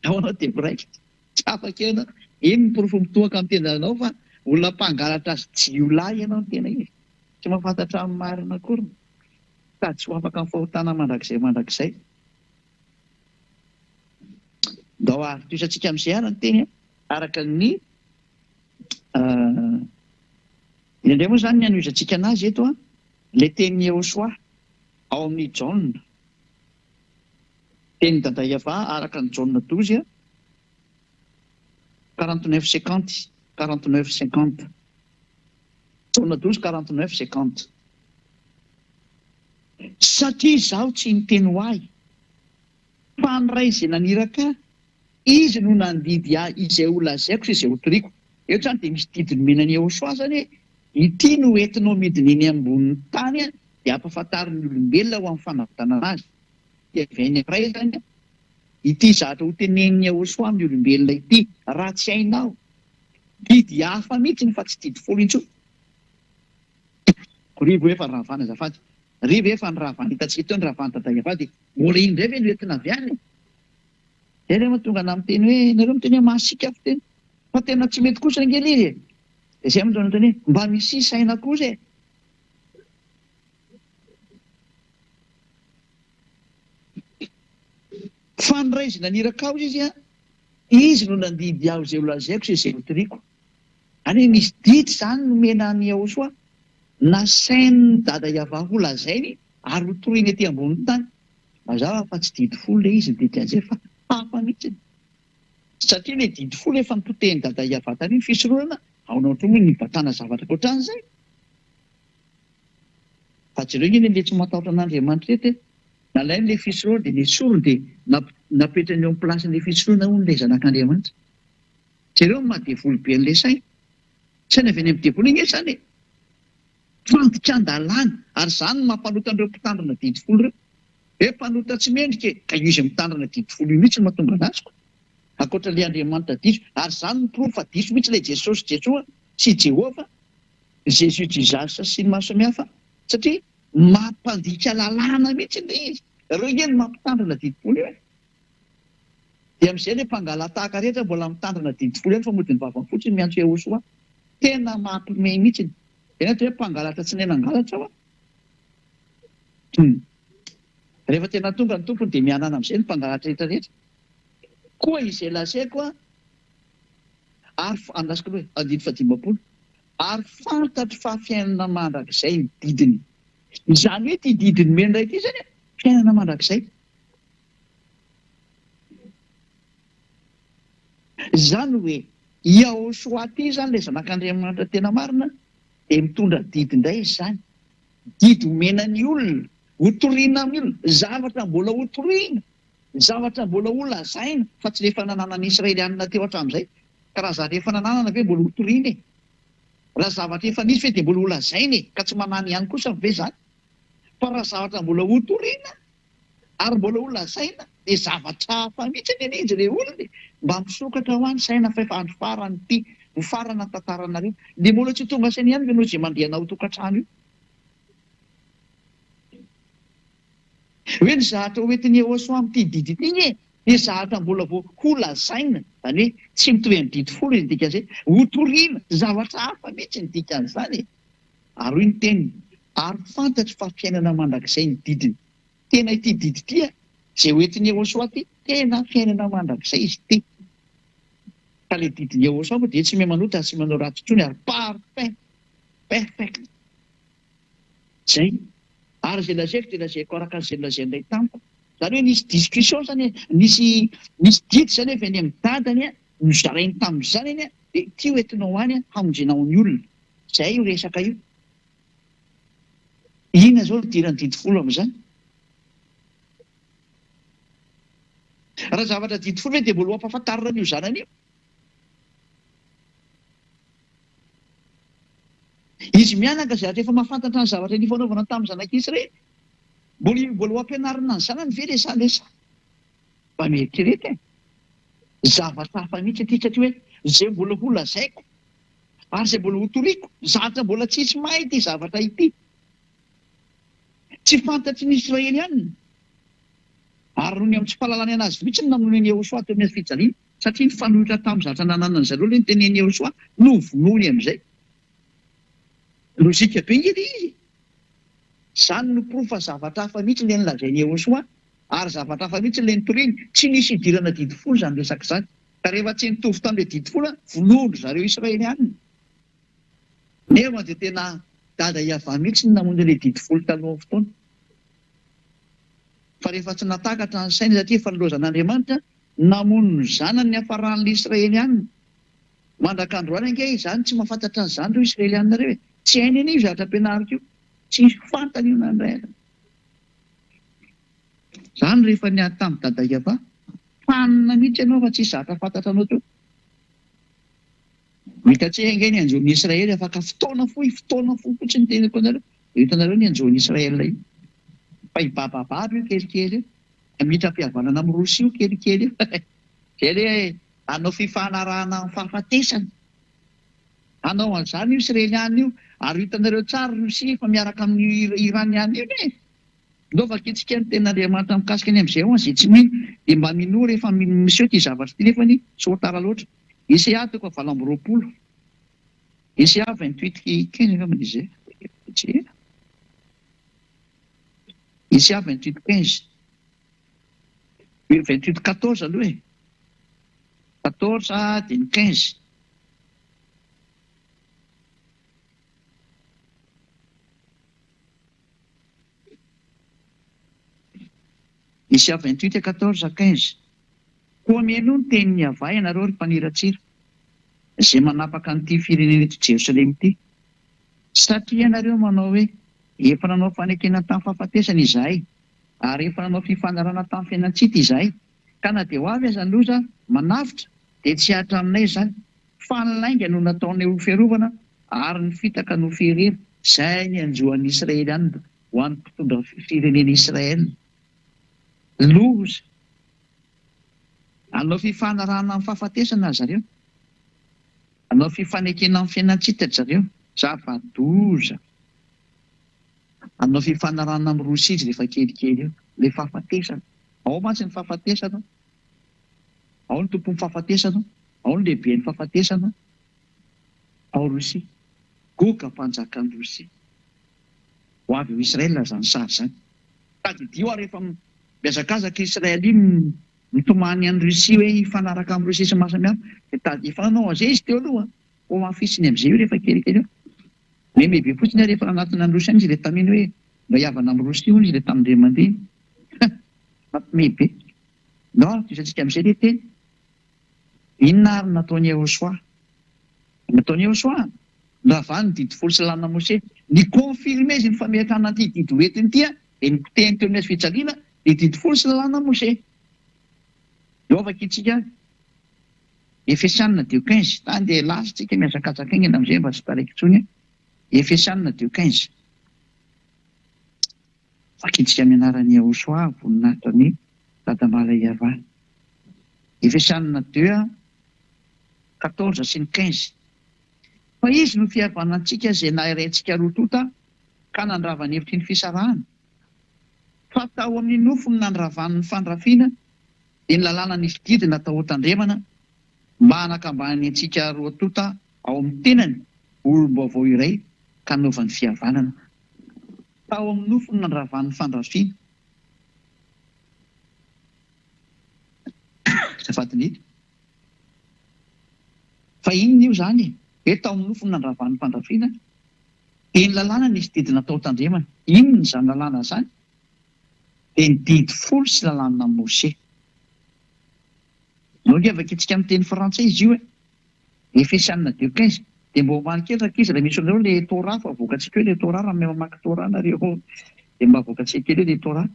Ahoana dia miraikitra? Tsy afaka ianao. Iny ny porofo mitohaka amin'ny tendanao fa olona mpangalatra sy jiolahy ianao no tena izy. Tsy mahafantatra ny marina akory. Sady tsy ho afaka amin'ny fahotana mandrakizay mandrakizay. Ndao ary tohisantsika amin'izay ary ny teny araka ny Indraindray moa izany ny hanohizantsika anazy eto ilay tenin'i Yehosua ao amin'ny Jaona. Tenin'i Dada Yavah araka ny Jaona 12, 49 50, 49 50. Jaona 12, 49 50. Satria izaho tsy niteny ho ahy, fa ny Ray izay naniraka ahy, Izy no nandidy ahy izay ho lazaiko sy izay ho toriko. Eto izany dia misy didy nomena an'i Yehosua izany hoe, Ity no entinao midina eny ambonin'ny tany dia ampahafantaro ny olombelona ho amin'ny fanavotana azy. Dia avy any Ray izany ity zavatra hotenenin'i Yehosua amin'ny olombelona ity, raha tsy hainao. Didy hafa mihitsy fa tsy didy folo intsony. Ry ve efa ravana azafady. Ry ve efa niravana hitantsika teo ny ravan'i Dada Yavah dia mbola iny indray ve no entina avy any e? Zay re mahatonga anah miteny hoe nareo miteny hoe masiaka fiteny fa tena tsy mety kosa ange le izy e! Dia zay mahatonga miteny hoe mba misia saina kosa e! Fa ny Ray izay naniraka ahy izy an, Izy no nandidy ahy izay ho lazaiko sy izay ho toriko. Any hoe misy didy izany nomena an'i Yahoshuah, nasain'i Dada Yavah ho lazainy ary ho toriny ety ambonin'ny tany. Mazava fa tsy didy folo ilay izy ny dikan'izay fa hafa mihitsy. Satria ilay didy folo efa nopotehin'i Dada Yavah tany ny fisoronana, ahoana koa moa ny nibatana zavatra ankoatran'izay? Fa jereo ange ilay tsy matahotra an'Andriamanitra ireto e! Nalainy ilay fisoronana dia nesoriny dia napetrany eo amin'ny place-n'ilay fisoronana hono ilay zanak'Andriamanitra. Jereo ny maha devoly be an'ilay saina. Saina avy any amin'ny devoly ange izany e! Fandikan-dalàna, ary izany no mampanota an'ireo mpitandrina didy folo ireo. Hoe mpanota tsy mendrika e! Ka io izy mitandrina didy folo io mihitsy no mahatonga anazy ko! Ankoatra ilay Andriamanitra diso, ary izany no porofo fa diso mihitsy ilay Jesosy Jesoa sy Jehovah, Jesus Jesus sy ny maro samihafa, satria mampandika lalàna mihitsy ilay izy. Ireo ange no mampitandrina didy folo io e! Dia amin'izay ilay mpangalatahaka rehetra mbola mitandrina didy folo ihany fa mody ny vavany fotsiny miantso Yahoshuah. Tena mampiomehy mihitsy. Dia ny atao hoe mpangalatra tsy nahay nangalatra hoa. Hum. Rehefa tena tonga ny tompony dia mihanana amin'izay ny mpangalatra rehetra rehetra. Koa izay lazaiko an, ary andrasiko aloha e, andininy fahadimampolo, ary fantatro fa fiainana mandrakizay ny didiny. Izany hoe ity didy nomeny Ray ity izany an, fiainana mandrakizay. Izany hoe Yahoshuah ity izany ilay zanak'Andriamanitra tena marina dia mitondra didy indray izy izany. Didy omena ny olona, hotorina amin'ny olona, zavatra mbola hotorina, zavatra mbola holazaina fa tsy le efa nananan'ny Israelianina teo hatramin'izay. Ka raha zavatra efa nananana ve mbola hotorina e? Raha zavatra efa nisy ve dia mbola holazaina e? Ka tsy manana ihany kosa ve izany? Fa raha zavatra mbola hotorina ary mbola ho lazaina dia zavatra hafa mihitsy anie ilay izy rey olona e! Mba misokatra hoa ny saina fa efa andro farany ity, mifarana ny tantaranareo. Dia mbola tsy ho tonga saina ihany ve ianao izay mandeha ao tokantrano io? Hoe ny zahatra ho entin'i Yehosua amin'ity didy ity anie dia zahatra mbola vao ho lazaina, izany hoe tsy mitovy amin'ny didy folo izy ny dikan'izay, hotorina, zavatra hafa mihitsy ny dikan'izany e! Ary hoy ny teniny, Ary fantatro fa fiainana mandrakizay ny didiny. Tena ity didy ity a, izay ho entin'i Yehosua ity, tena fiainana mandrakizay izy ity. Ka ilay didin'i Yehosua moa dia tsy mahay manota ary tsy manao ratsy intsony ary parfait, perfect. Izay. Ary izay lazaiko dia lazaiko araka an'izay nolazain'ilay tamiko. Izany hoe nisy discussion izany e, nisy nisy didy izany avy any amin'ny dadany a, nozarainy tamin'ny zanany a, dia ity ho entinao any hamonjenao ny olona. Izay io resaka io. Inona izao no idiran'ny didy folo amin'izany? Raha zavatra didy folo ve dia mbola ho ampahafantarina an'io zanany io? Izy mianaka izay efa mahafantatra ny zavatra nifanaovana tamin'ny zanak'Israely. Mbola mbola ho ampianarina ny zanany ve le sa le sa? Mba mieritrereta e. Zavatra hafa mihitsy ity satria hoe izay mbola ho lazaiko Ary izay mbola hotoriko, zavatra mbola tsisy mahay ity zavatra ity. Tsy fantatry ny Israelianina. Ary noho ny amin'ny tsy fahalalany an'azy mihitsy no namonoany an'i Yehosua teo amin'ny hazofijaliana, satria nifanohitra tamin'ny zavatra nananan'ny zareo ilay notenenin'i Yehosua, novonoiny amin'izay. Lojika be ange ilay izy e! Izany no porofo fa zavatra hafa mihitsy ilay nolazain'i Yehosua, ary zavatra hafa mihitsy ilay notoriny. Tsy nisy idirana didy folo izany resaka izany. Ka rehefa tsy nitovy tamin'ilay didy folo, vonoin-dry zareo Israelianina. Nefa dia tena dada Yavah mihitsy no namono ilay didy folo talohan'ny fotoana. Fa rehefa tsy nahatakatra ny sainy satria efa nilaozan'Andriamanitra, namono ny zanany niafaran'ilay Israelianina. Mandrak'androany ange izany tsy mahafantatra an'izany ireo Israelianina ireo e! Tsy hainy anie io zavatra ampianariko io. Tsy fantany io na indray aza. Izany rehefa niady tamin'i Dada Yavah. Fanina mihitsy ianao fa tsisy zavatra fantatra anao teo. Ho hitantsika ange ny hanjo ny Israely afaka fotoana fohy, fotoana fohy fotsiny ny teniko anareo. Ho hitanareo ny hanjo ny Israel io. Fa hibabababa io kelikely io. Hamita fihavanana amin'i Rosia io kelikely io. Izay le hanao fifanarahana amin'ny fahafatesana. Hanao an'izany io Israeliana io. Ary ho hitanareo tsara Rosia efa miaraka amin'io Iraniana io e. Ndao vakintsika ny tenin'Andriamanitra mikasika ny amin'izay ho an'izay tsy mino dia mba minoa rehefa miseho ity zavatra ity nefany tsy ho tara loatra. Isaia toko 28 Isaia 28 15 angamba izy izay. Isaia 28 15 28 14 aloha e. 14 dia ny 15. Isa 28 à 14 à 15 Koa mihainoa ny tenin'i Yavah ianareo, ry mpaniratsira, izay manapaka an'ity firenena eto Jerosalema ity, satria ianareo manao hoe, Efa nanao fanekena tamin'ny fahafatesana izahay, ary efa nanao fifanarahana tamin'ny fiainan-tsita izahay, ka na dia ho avy aza ny loza manavotra, dia tsy hihatra aminay izany, fa ny lainga no nataonay ho fiarovana, ary ny fitaka no fierena. Izay ny hanjo an'i Israely any ho an'ny mpitondra firenena Israel. Loza! Hanao fifanarahana amin'ny fahafatesana ry zareo. Hanao fifanekena amin'ny fiainan-tsita ry zareo. Zava-doza! Hanao fifanarahana amin'i Rosia izy rehefa kelikely eo. Ilay fahafatesana. Ao mantsy ny fahafatesana. Ao ny tompon'ny fahafatesana. Ao ny lehiben'ny fahafatesana. Ao Rosia. Goga mpanjakan'i Rosia. Ho avy ao Israel izany sary izany. Tadidio ary efa mihazakazaka Israel iny mitomany an'i Russie hoe hifanaraka amin'i Russie sy ny maro samihafa. Dia tadidio efa nanao an'izay izy teo aloha. Ho hamafisiny amin'izay io rehefa kelikely eo. Meme be fotsiny ary efa nanatona an'i Russie any izy ilay tamin'iny hoe mba hihavana amin'i Russie hono izy ilay tamin'indray mandeha iny. Mampime be. Ndao ary tohizantsika amin'izay ilay teny. Inona ary no nataon'i Yehosua? Nataon'i Yehosua? Noravany ny didy folo sy lalàna Mosesy. Ni-confirmer izy ny fametrahana an'ity didy ho entiny ity dia nipotehiny teo amin'ny hazo fijaliana ny didy folo sy lalàna Mosè. Eo vakintsika Efesianina deux 15. Tany dia lasa tsika mihazakazaka haingana amin'izay mba tsy taraiky intsony. Efesianina deux 15. Vakintsika amin'ny anaran'i Yahoshuah voninahitra ny Dadambala Iavah. Efesianina deux 14 sy ny 15. Fa Izy no fihavanantsika izay nairaintsika roa tonta ka nandrava ny hevitry ny fisarahana. Fa tao amin'ny nofony nandravany ny fandrafiana dia ny lalàna nisy didy natao hotandremana mba hanakambany antsika roa tonta ao amin'ny tenany ho olom-baovao iray ka hanaovany fihavanana. Tao amin'ny nofony nandravany ny fandrafiana. Azafady indrindra. Fa inona io izany e? Hoe tao amin'ny nofony nandravany ny fandrafiana dia ny lalàna nisy didy natao hotandremana. Inona izany lalàna izany? Dia ny didy folo sy lalàna Mose. Ndao ange vakintsika amin'ny teny frantsay izy io e! Efesiana deux 15. Dia mba omano kely rankizy raha misy anareo le Torah fa avoakantsika eo le Torah raha mahay mamaky Torah nareo dia mba avoakantsika kely eo le Torah.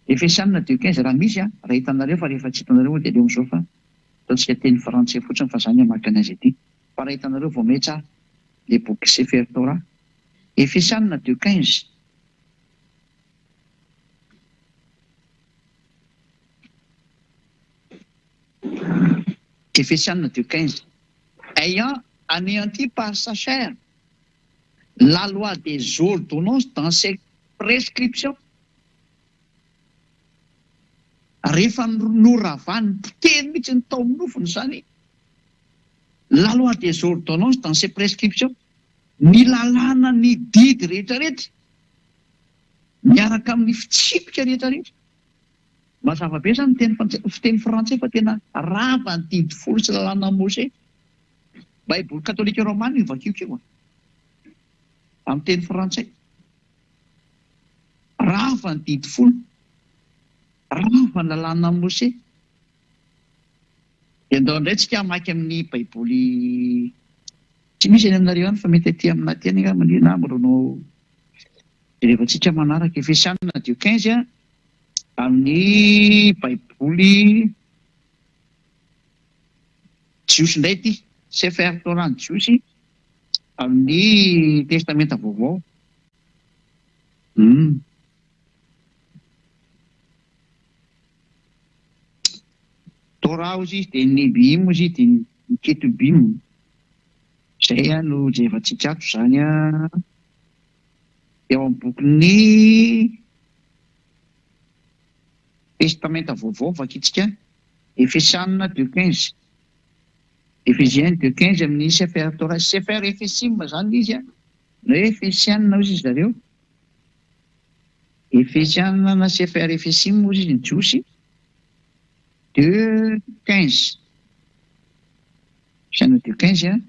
Efesiana deux 15 raha misy an, raha hitanareo fa rehefa tsy hitanareo moa dia aleo amin'izao fa ataontsika teny frantsay fotsiny fa za ny hamaky an'azy aty. Fa raha hitanareo vao miha tsara le boky Sefer Torah. Efesiana deux 15. Efesiana deux 15. Ayant anéanti par sa chair la loi des ordonnances dans ses prescriptions. Rehefa noravany potehiny mihitsy ny tao amin'ny nofony izany, la loi des ordonnances dans ses prescriptions, ny lalàna ny didy rehetra rehetra miaraka amin'ny fitsipika rehetra rehetra. Mazava be izany ny teny fiteny frantsay fa tena rava ny didy folo sy lalàna Mosè. Baiboly katolika romana io vakiko io amin'ny teny frantsay. Rava ny didy folo, rava ny lalàna Mosè. Dia ndao indray tsika hamaky amin'ny baiboly tsy misy any aminareo any fa mety aty aminà aty any angamba na mbola no jerevantsika manaraka. Efesianina deux 15 amin'ny baiboly jiosy indray ity, Sefer Torah ny jiosy amin'ny testamenta vaovao. Humm. Torah hozy izy dia ny Nebiim hozy izy dia ny Ketubim. Izay no jerevantsika ato izany an. Dia ao amin'ny bokin'ny Testamenta Vaovao vakintsika Efesiana deux 15. Ephésiens deux 15 amin'ny Sefer Torah. Sefer Ephesim izany ilay izy an. Na hoe Efesiana hozy izy zareo. Efesiana na Sefer Ephesim hozy izy ny Jiosy. Deux 15. Efesiana deux 15 an.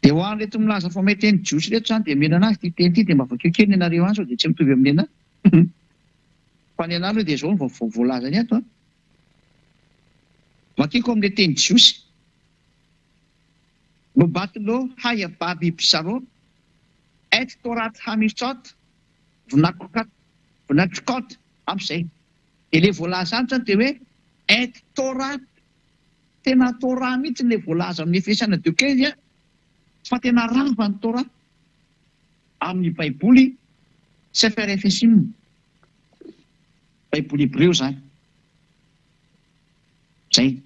Dia ho an'ireto milaza fa mahay teny jiosy ireto izany dia omena an'azy ity teny ity dia mba vakio kely ny anareo any sao dia tsy mitovy amin'ny anah. Fa ny anah aloha dia izao no vaovao voalazany ato an. Vakiko amin'ilay teny jiosy. Nobatlo haya babi bsaro et torat hamitzot vnakokat vnachkot ampy izay. Dia ilay voalaza any izany dia hoe et torat Tena Torah mihitsy ilay voalaza amin'ny Efesiana deux 15 fa tena rava ny Torah amin'ny baiboly Sefer Efesim, baiboly hebreo izany. Zay.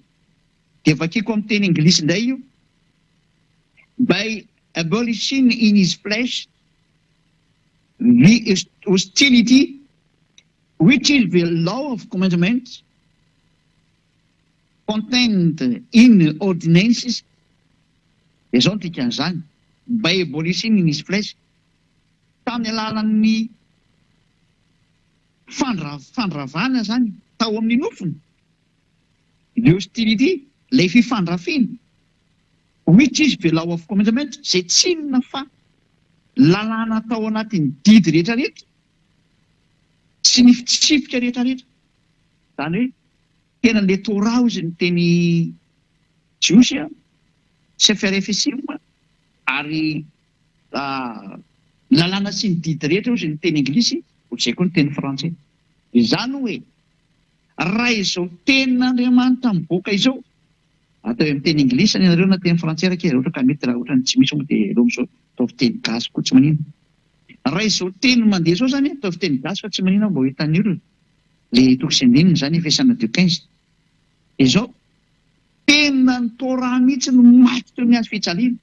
Dia vakiko amin'ny teny anglisy indray io, By abolishing in his flesh the hostility which is the law of commandments, Contained in ordinances, dia izao no dikan'izany, by abolishing in his flesh, tamin'ny alalan'ny fandravana izany tao amin'ny nofony, the hostility, ilay fifandrafiana, which is the law of commandment, izay tsy inona fa lalàna tao anatin'ny didy rehetra rehetra sy ny fitsipika rehetra rehetra, izany hoe Tena le Torah hozy ny teny jiosy a! CFRFSIM ary ny lalàna sy ny didy rehetra hozy ny teny anglisy, ohatr'izay koa ny teny frantsay. Izany hoe raha izao tenin'Andriamanitra mivoaka izao, ataovy amin'ny teny anglisy any ianareo na teny frantsay rakia raha ohatra ka mety, raha ohatra ny tsy misy moa dia aleo amin'izao ataovy teny gasy koa tsy maninona. Raha izao teny mandeha izao izany ataovy teny gasy fa tsy maninona mba ho hitan'ny olona. Ilay toko sy andininy izany Efesiana deux 15. Dia izao, tena ny Torah mihitsy no maty teo amin'ny hazo fijaliana.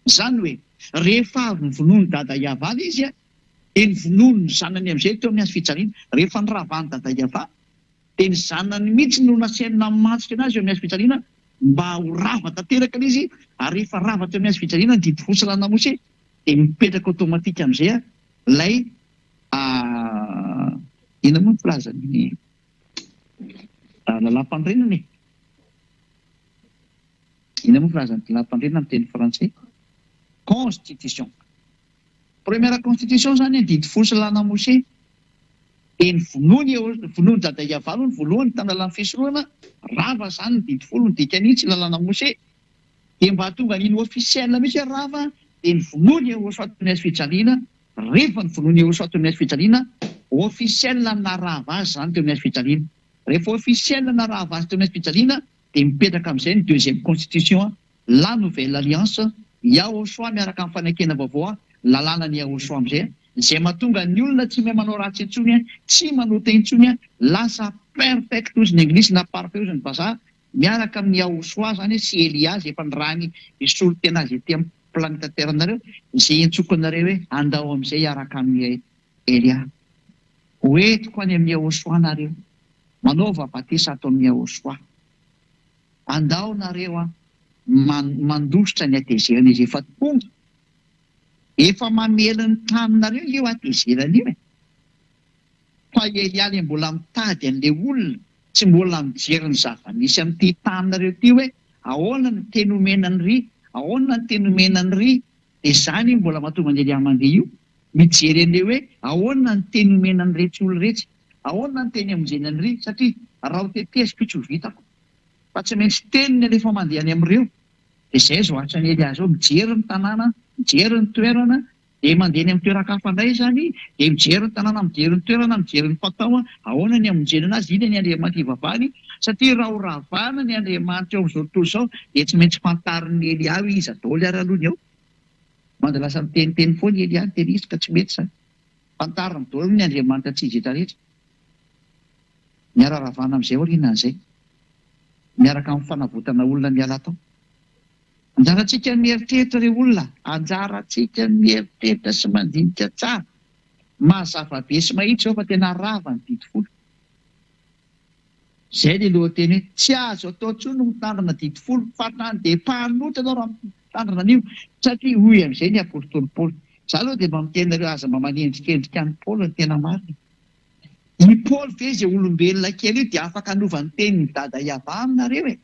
Izany hoe, rehefa avy novonoin'i Dada Yavah ilay izy, dia novonoiny ny zanany amin'izay teo amin'ny hazo fijaliana. Rehefa noravan'i Dada Yavah, dia ny zanany mihitsy no nasainy namantsika anazy eo amin'ny hazo fijaliana mba ho rava tanteraka ilay izy, ary rehefa rava teo amin'ny hazo fijaliana ny didy folo sy lalàna Mosesy, dia mipetraka automatique amin'izay ilay inona moa ny filazan'ny lalàmpanorenana e? Inona moa filazan'ny lalàmpanorenana amin'ny teny frantsay? Constitution. Première constitution izany didy folo sy lalàna Moshe. Dia ny vonoiny eo, vonoin'i Dada Yavah aloha ny voalohany tamin'ny lalàn'ny fisoronana, rava izany ny didy folo, ny dikan'iny tsy lalàna Moshe. Dia mba hahatonga an'iny officiel mihitsy hoe rava dia ny vonoiny Yehosua teo amin'ny hazo fijaliana, rehefa ny vonoiny Yehosua teo amin'ny hazo fijaliana, officiel naharava azy izany teo amin'ny hazo fijaliana. Rehefa officiel naharava azy teo amin'ny hazo fijaliana dia mipetraka amin'izay ny deuxième constitution, la nouvelle alliance, Yahosua miaraka amin'ny fanekena vaovao, lalànan'i Yahosua amin'izay, izay mahatonga ny olona tsy mahay manao ratsy intsony, tsy manota intsony, lasa perfect hozy ny anglisy na parfait hozy ny vazaha, Miaraka amin'i Yahoshuah izany sy Elia izay efa nirahiny hisolo tena azy ety amin'ny planeta Terre nareo, izay iantsoko anareo hoe andao amin'izay hiaraka amin'i Elia. Ho entiko any amin'i Yahoshuah nareo. Manaova batisa ato amin'i Yahoshuah. Andao nareo an, mandositra ny hatezerana izay efa tonga. Efa mamely ny taninareo io hatezerana io e. Fa i Elia le mbola mitady an'le olona, tsy mbola mijery ny zava-misy amin'ity taninareo ity hoe ahoana ny teny omena an'i ry, ahoana ny teny omena an'i ry, dia izany mbola mahatonga an'i Elia mandeha io, mijery an'le hoe ahoana ny teny omena an'iretsy olona iretsy, ahoana ny teny amonjena an'i ry, satria raha ho teteziko io tsy ho vitako, fa tsy maintsy teniny alefa mandeha any amin'ireo, dia izay izao asan'i Elia izao, mijery ny tanàna, mijery ny toerana, Dia mandeha any amin'ny toeran-kafa indray izany, dia mijery ny tanàna, mijery ny toerana, mijery ny fatao, ahoana ny hamonjena anazy, inona ny andriamanitra ivavahany, satria raha ho ravana ny andriamanitra eo amin'izao tontolo izao, dia tsy maintsy fantarin'i Elia hoe iza daholo ary aloha ny eo. Manda lasa miteniteny foana i Elia, ny tena izy, ka tsy mety izany. Fantariny daholo ny andriamanitra tsy izy rehetra rehetra. Miara-ravana amin'izay aorianan'izay, miaraka amin'ny fanavotana olona miala tao. Anjarantsika ny mieritreritra re olona a! Anjarantsika ny mieritreritra sy mandinika tsara. Mazava be sy mahitsy izao fa tena rava ny didy folo. Izay ilay lohateny hoe tsy azo atao intsony ny mitandrina didy folo fa hatrany dia mpanotra ianao raha mitandrina an'io satria hoy amin'izay ny apostoly Paoly. Za aloha dia mba miteny anareo aza mba manendrikendrika an'i Paoly ny tena marina e. I Paoly ve izay olombelona kely io dia afaka hanova ny tenin'i Dada Yavah aminareo e?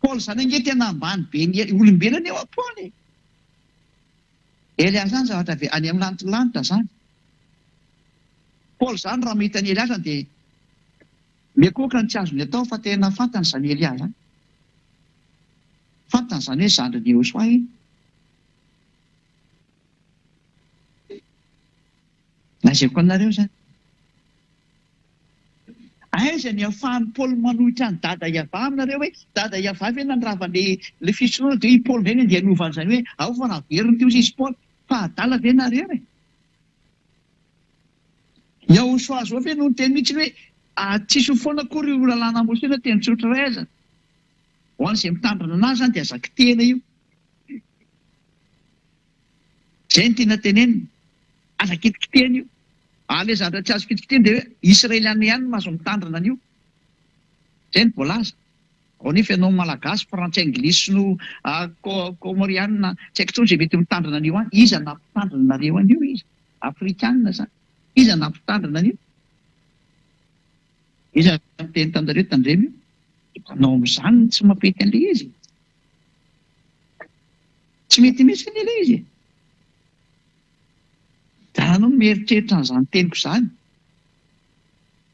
Paoly zany ange tena ambany be ny olombelona eo a Paoly e! Elia zany zavatra avy any amin'ny lanitra zany. Paoly zany raha mahita an'i Elia zany dia miankohoka ny tsy azony atao fa tena fantany zany Elia zany. Fantany zany hoe zandrin'i Yehosoa iny. Lazaiko anareo zany. Aiza ny ahafahan'i Paoly manohitra an'i Dada Yavah aminareo hoe Dada Yavah ve nandrava le le fisoronana dia i Paoly indray no andeha hanova an'izany hoe ao fa naveriny teo izy Paoly fa adala ve nareo e? Yahoshua zao ve no niteny mihitsy hoe tsisy ho foana akory io lalàna Mosesy na teny tsotra iray aza. Ho an'izay mitandrina anazy zany dia aza kitihina io. Izay no tiana tenenina. Aza kitikitihana io. Ary ilay zavatra tsy azo kitikitihana dia hoe Israeliana ihany no mahazo mitandrina an'io. Izay no voalaza. Ao anefa ianao Malagasy, Frantsay, Anglisy, Sinoa, Kômôriana, tsy haiko intsony izay mety mitandrina an'io any. Iza nampitandrina anareo an'io? Iza? Afrikana izany. Iza nampitandrina an'io? Iza niteny taminareo tandremo io? Anao amin'izany no tsy mampety an'ilay izy. Tsy mety mihitsy anie ilay izy e! Anao no mieritreritra an'izany teniko izany.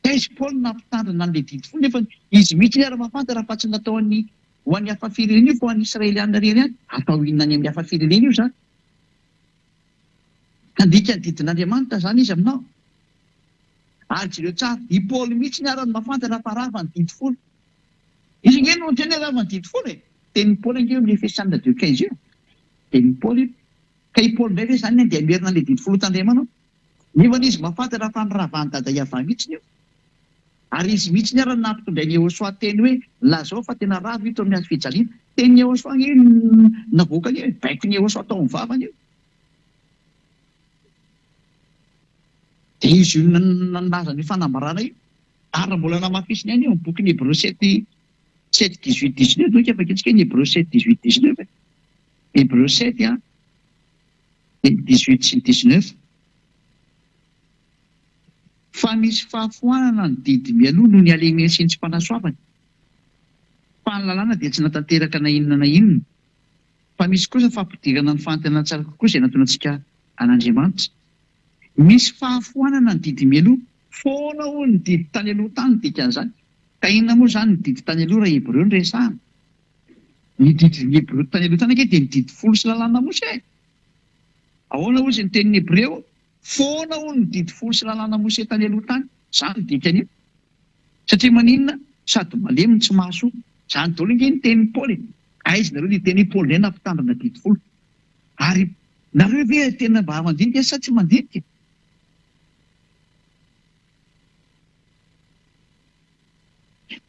Taiza i Paoly no nampitandrina an'ilay didy folo nefa izy mihitsy ary mahafantatra fa tsy nataon'i. ho an'ny hafa firenena io fa ho an'ny Israelianina irery ihany. Atao inona any amin'ny hafa firenena io izany? Handika ny didin'Andriamanitra izany izy aminao? Ary jereo tsara, i Paoly mihitsy ara no mahafantatra fa rava ny didy folo. Izy ange no niteny hoe rava ny didy folo e! Tenin'i Paoly ange io amin'ny Efesianina deux 15 io. Tenin'i Paoly io. Ka i Paoly indray ve izany andeha hamerina an'ilay didy folo hotandremanao? Nefa anie izy mahafantatra fa noravan'i Dada Yavah mihitsy io. Ary izy mihitsy ara no nampitondrain'i Yehosua teny hoe, Lazao fa tena rava io teo amin'ny hazo fijaliana. Tenin'i Yehosua ange io navoakany io e! Baikon'i Yehosua tao amin'ny vavany io. Dia izy io nilaza an'io fanambarana io. Ary raha mbola namafisiny ihany io amin'ny bokin'ny Hebreo sept sept dix-huit dix-neuf, donc afaka antsika ny Hebreo sept dix-huit dix-neuf e. Hebreo sept an, dia ny dix-huit sy ny dix-neuf. Fa misy fahafoanana ny didy mialoha noho ny halemeny sy ny tsy fanasoavany. Fa ny lalàna dia tsy natanteraka na inona na inona. Fa misy kosa fampidirana ny fahantenana tsara kokoa izay nataonantsika an'Andriamanitra. Misy fahafoanana ny didy mialoha. Foana hono ny didy tany aloha tany dikan'izany. Ka inona moa izany ny didy tany aloha raha Hebreo no resahana? Ny didin'ny Hebreo tany aloha tany ange dia ny didy folo sy lalàna Mosè e! Ahoana hozy ny tenin'ny Hebreo? Foana hono ny didy folo sy lalàna Mosè tany aloha tany. Izany no dikan'io. Satria maninona? Sady malemy no tsy mahasoa. Izany daholo ange ny tenin'i Paoly e! Aiza nareo niteny hoe Paoly indray nampitandrina didy folo? Ary nareo ve tena mba mandinika sa tsy mandinika?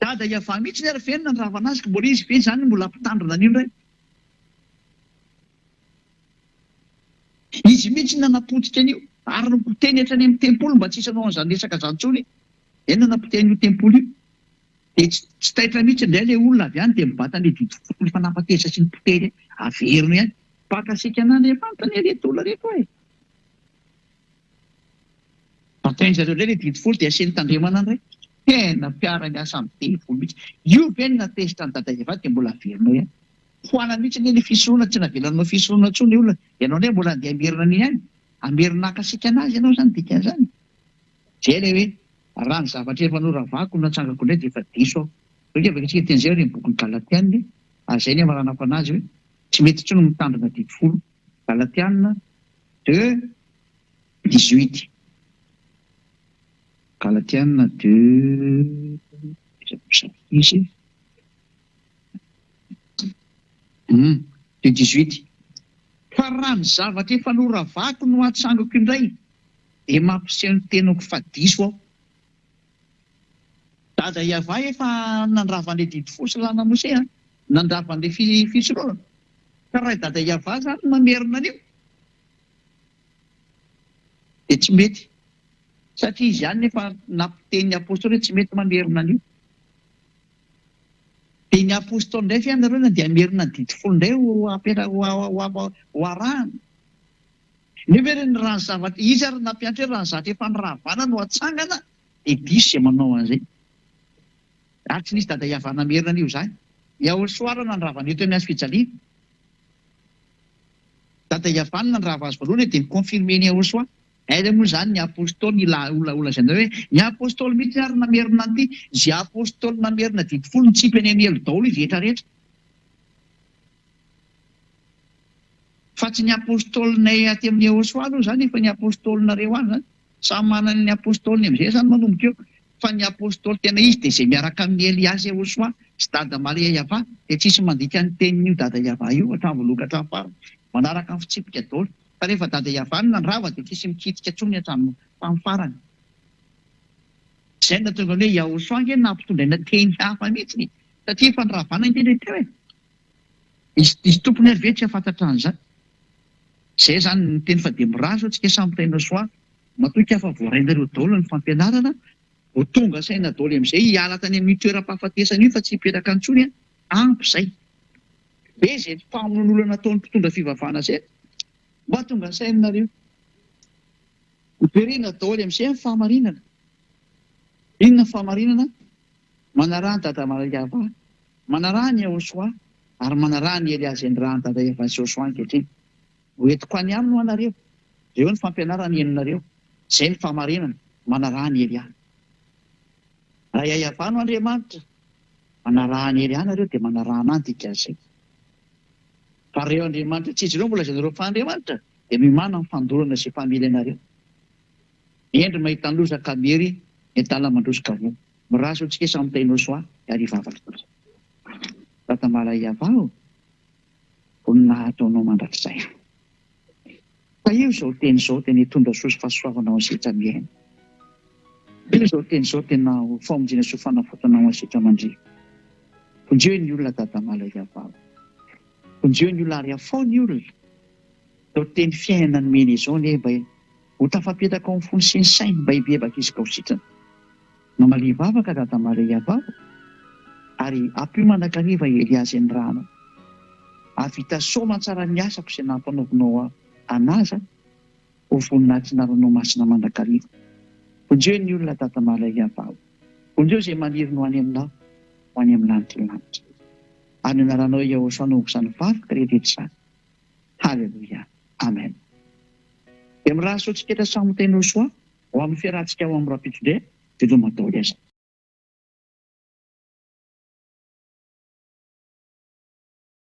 Dada Yavah mihitsy ary ve no nandravana azy ka mbola izy ve izany no mbola hampitandrina an'io indray? Izy mihitsy no nanapotika an'io ary nopotehiny hatrany amin'ny tempoly mba tsy hisy hanao an'izany resaka izany intsony. Izay no nanapotehiny io tempoly io. Dia tsy taitra mihitsy indray ilay olona avy any dia mibata an'ilay didy folo efa nampatezitra sy nopotehiny averina ihany. Mpankasiaka an'Andriamanitra anie ireto olona ireto e! Batain-dry zareo indray ilay didy folo dia asiany tandremana indray. Tena mpiara-miasa amin'ny devoly mihitsy. Io ve no nahatezitra an'i Dada Eva dia mbola averinao ihany. Foanana mihitsy anie ilay fisorona, tsy navelanao fisorona intsony ilay olona. Ianao indray mbola handeha hamerina an'iny ihany. Hamerina hakasika an'azy ianao izany dikan'izany. Izay ilay hoe raha ny zavatra efa noravako no natsangako indray dia efa diso aho. Hoy avy isika teny izay ary ny bokin'ny Galatiana ary izay ny hamaranako an'azy hoe tsy mety intsony ny mitandrina didy folo. Galatiana deux 18. Galatiana deux izy deux 18. Fa raha ny zavatra efa noravako no atsangako indray dia mampiseho ny tenako fa diso aho. Dada Yavah efa nandrava an'ilay didy folo sy lalàna Mosè an, nandrava an'ilay fisoronana. Ka raha i Dada Yavah zany no mamerina an'io dia tsy mety. Satria izy ihany nefa nampiteny ny apostoly hoe tsy mety mamerina an'io. Dia ny apostoly indray ve ianareo na dia hamerina ny didy folo indray ho apetraka ho arahana? Nefa re ny raha ny zavatra, izy ary nampianatra hoe raha ny zavatra efa noravana no atsangana dia diso izay manao an'izay. Ary tsy nisy dada hihavana merina an'io izany. Yahoshua ary nandrava an'io teo amin'ny hazo fijaliana. Dada hihavana nandrava azy voalohany dia ni-confirmer-n'i Yahoshua. Aiza moa izany ny apostoly ila ola olazainareo hoe ny apostoly mihitsy ary namerina an'ity, izay apostoly namerina didy folo nitsipy any amin'ny helo daholo izy rehetra rehetra. Fa tsy ny apostolinay aty amin'ny Yehosua aloha izany fa ny apostolinareo any izany. Samy manana ny apostoliny amin'izay izany manomboka eo. Fa ny apostoly tena izy dia izay miaraka amin'i Eliasy Yehosua sy Dada Maria Yavah dia tsisy mandika ny tenin'io Dada Yavah io hatramin'ny voalohany ka hatramin'ny farany. Manaraka ny fitsipika daholo. Fa rehefa Dada Yavah no nandrava dia tsisy mikitika intsony hatramin'ny farany. Izay no nahatonga ny hoe Yahosua ange nampitondraina teny hafa mihitsy satria efa noravana ange ilay teo e. Izy izy tompony ary ve tsy hafantatra an'izany? Zay zany ny teny fa dia mirary zao tsika samy mitaina soa. Matoky aho fa voarainareo daholo ny fampianarana, vao tonga saina daholo amin'izay hiala tany amin'io toeram-pahafatesana io fa tsy hipetraka intsony an, ampy zay. Be izay famonoan'olona nataon'ny mpitondra fivavahana zay, mba tonga saina nareo. Miverena daholo amin'izay ny fahamarinana. Inona ny fahamarinana? Manaraha an'i Dada Malayava, manaraha an'i Yahoshuah, ary manaraha an'i Elia izay nirahan'i Dada Yavah sy Yahoshuah ankehitriny. Ho entiko any aminy ho anareo. Ireo ny fampianarana henonareo. Izay ny fahamarinana. Manaraha an'i Elia. Raha Yavah no Andriamanitra. Manaraha an'i Elia nareo dia manaraha anah ny dikan'izay. Fa reo Andriamanitra tsy izy ireo mbola lazainareo fa Andriamanitra dia mimana amin'ny fandorana izay mpamely anareo. Ny hendry mahita ny loza ka miery, ny adala mandroso ka voa. Mirary soa antsika samy tahinao soa ary hivavaka. Dada Malaiava ô! Voninahitra ho anao mandrakizay. Tahio izao teny izao tena hitondra soa sy fahasoavana ho an'ny setra miaina. Tahio izao teny izao tena ho famonjena sy ho fanavotana ho an'ny setra mandria. Vonjeo ny olona Dada Malaiava ô! Vonjeo ny olona ary afao ny olona. Izao teny fiainana nomena izao anie mba ho tafapetaka ao amin'ny fony sy ny sainy mba hibebaka izy ka ho sitrana. Mamalia vavaka Dada Maria vao ary ampio mandrakariva i Elia izay nirahanao. Hahavita soamantsara ny asako izay nampanaovinao anaza ho voninahitry ny anaranao masina mandrakariva. Vonjeo ny olona Dada Maria vao. Vonjeo izay maniry ny ho any aminao, ho any amin'ny lanitry ny lanitra. Ary ny anaranao Yahoshua no izany vavaka rehetra izany. Haleloia. Amen. Dia mirary soa antsika rehetra samy ho teny Yosua ho amin'ny fiarahantsika ao amin'ny rahampitso indray. Veloma daholo aiza.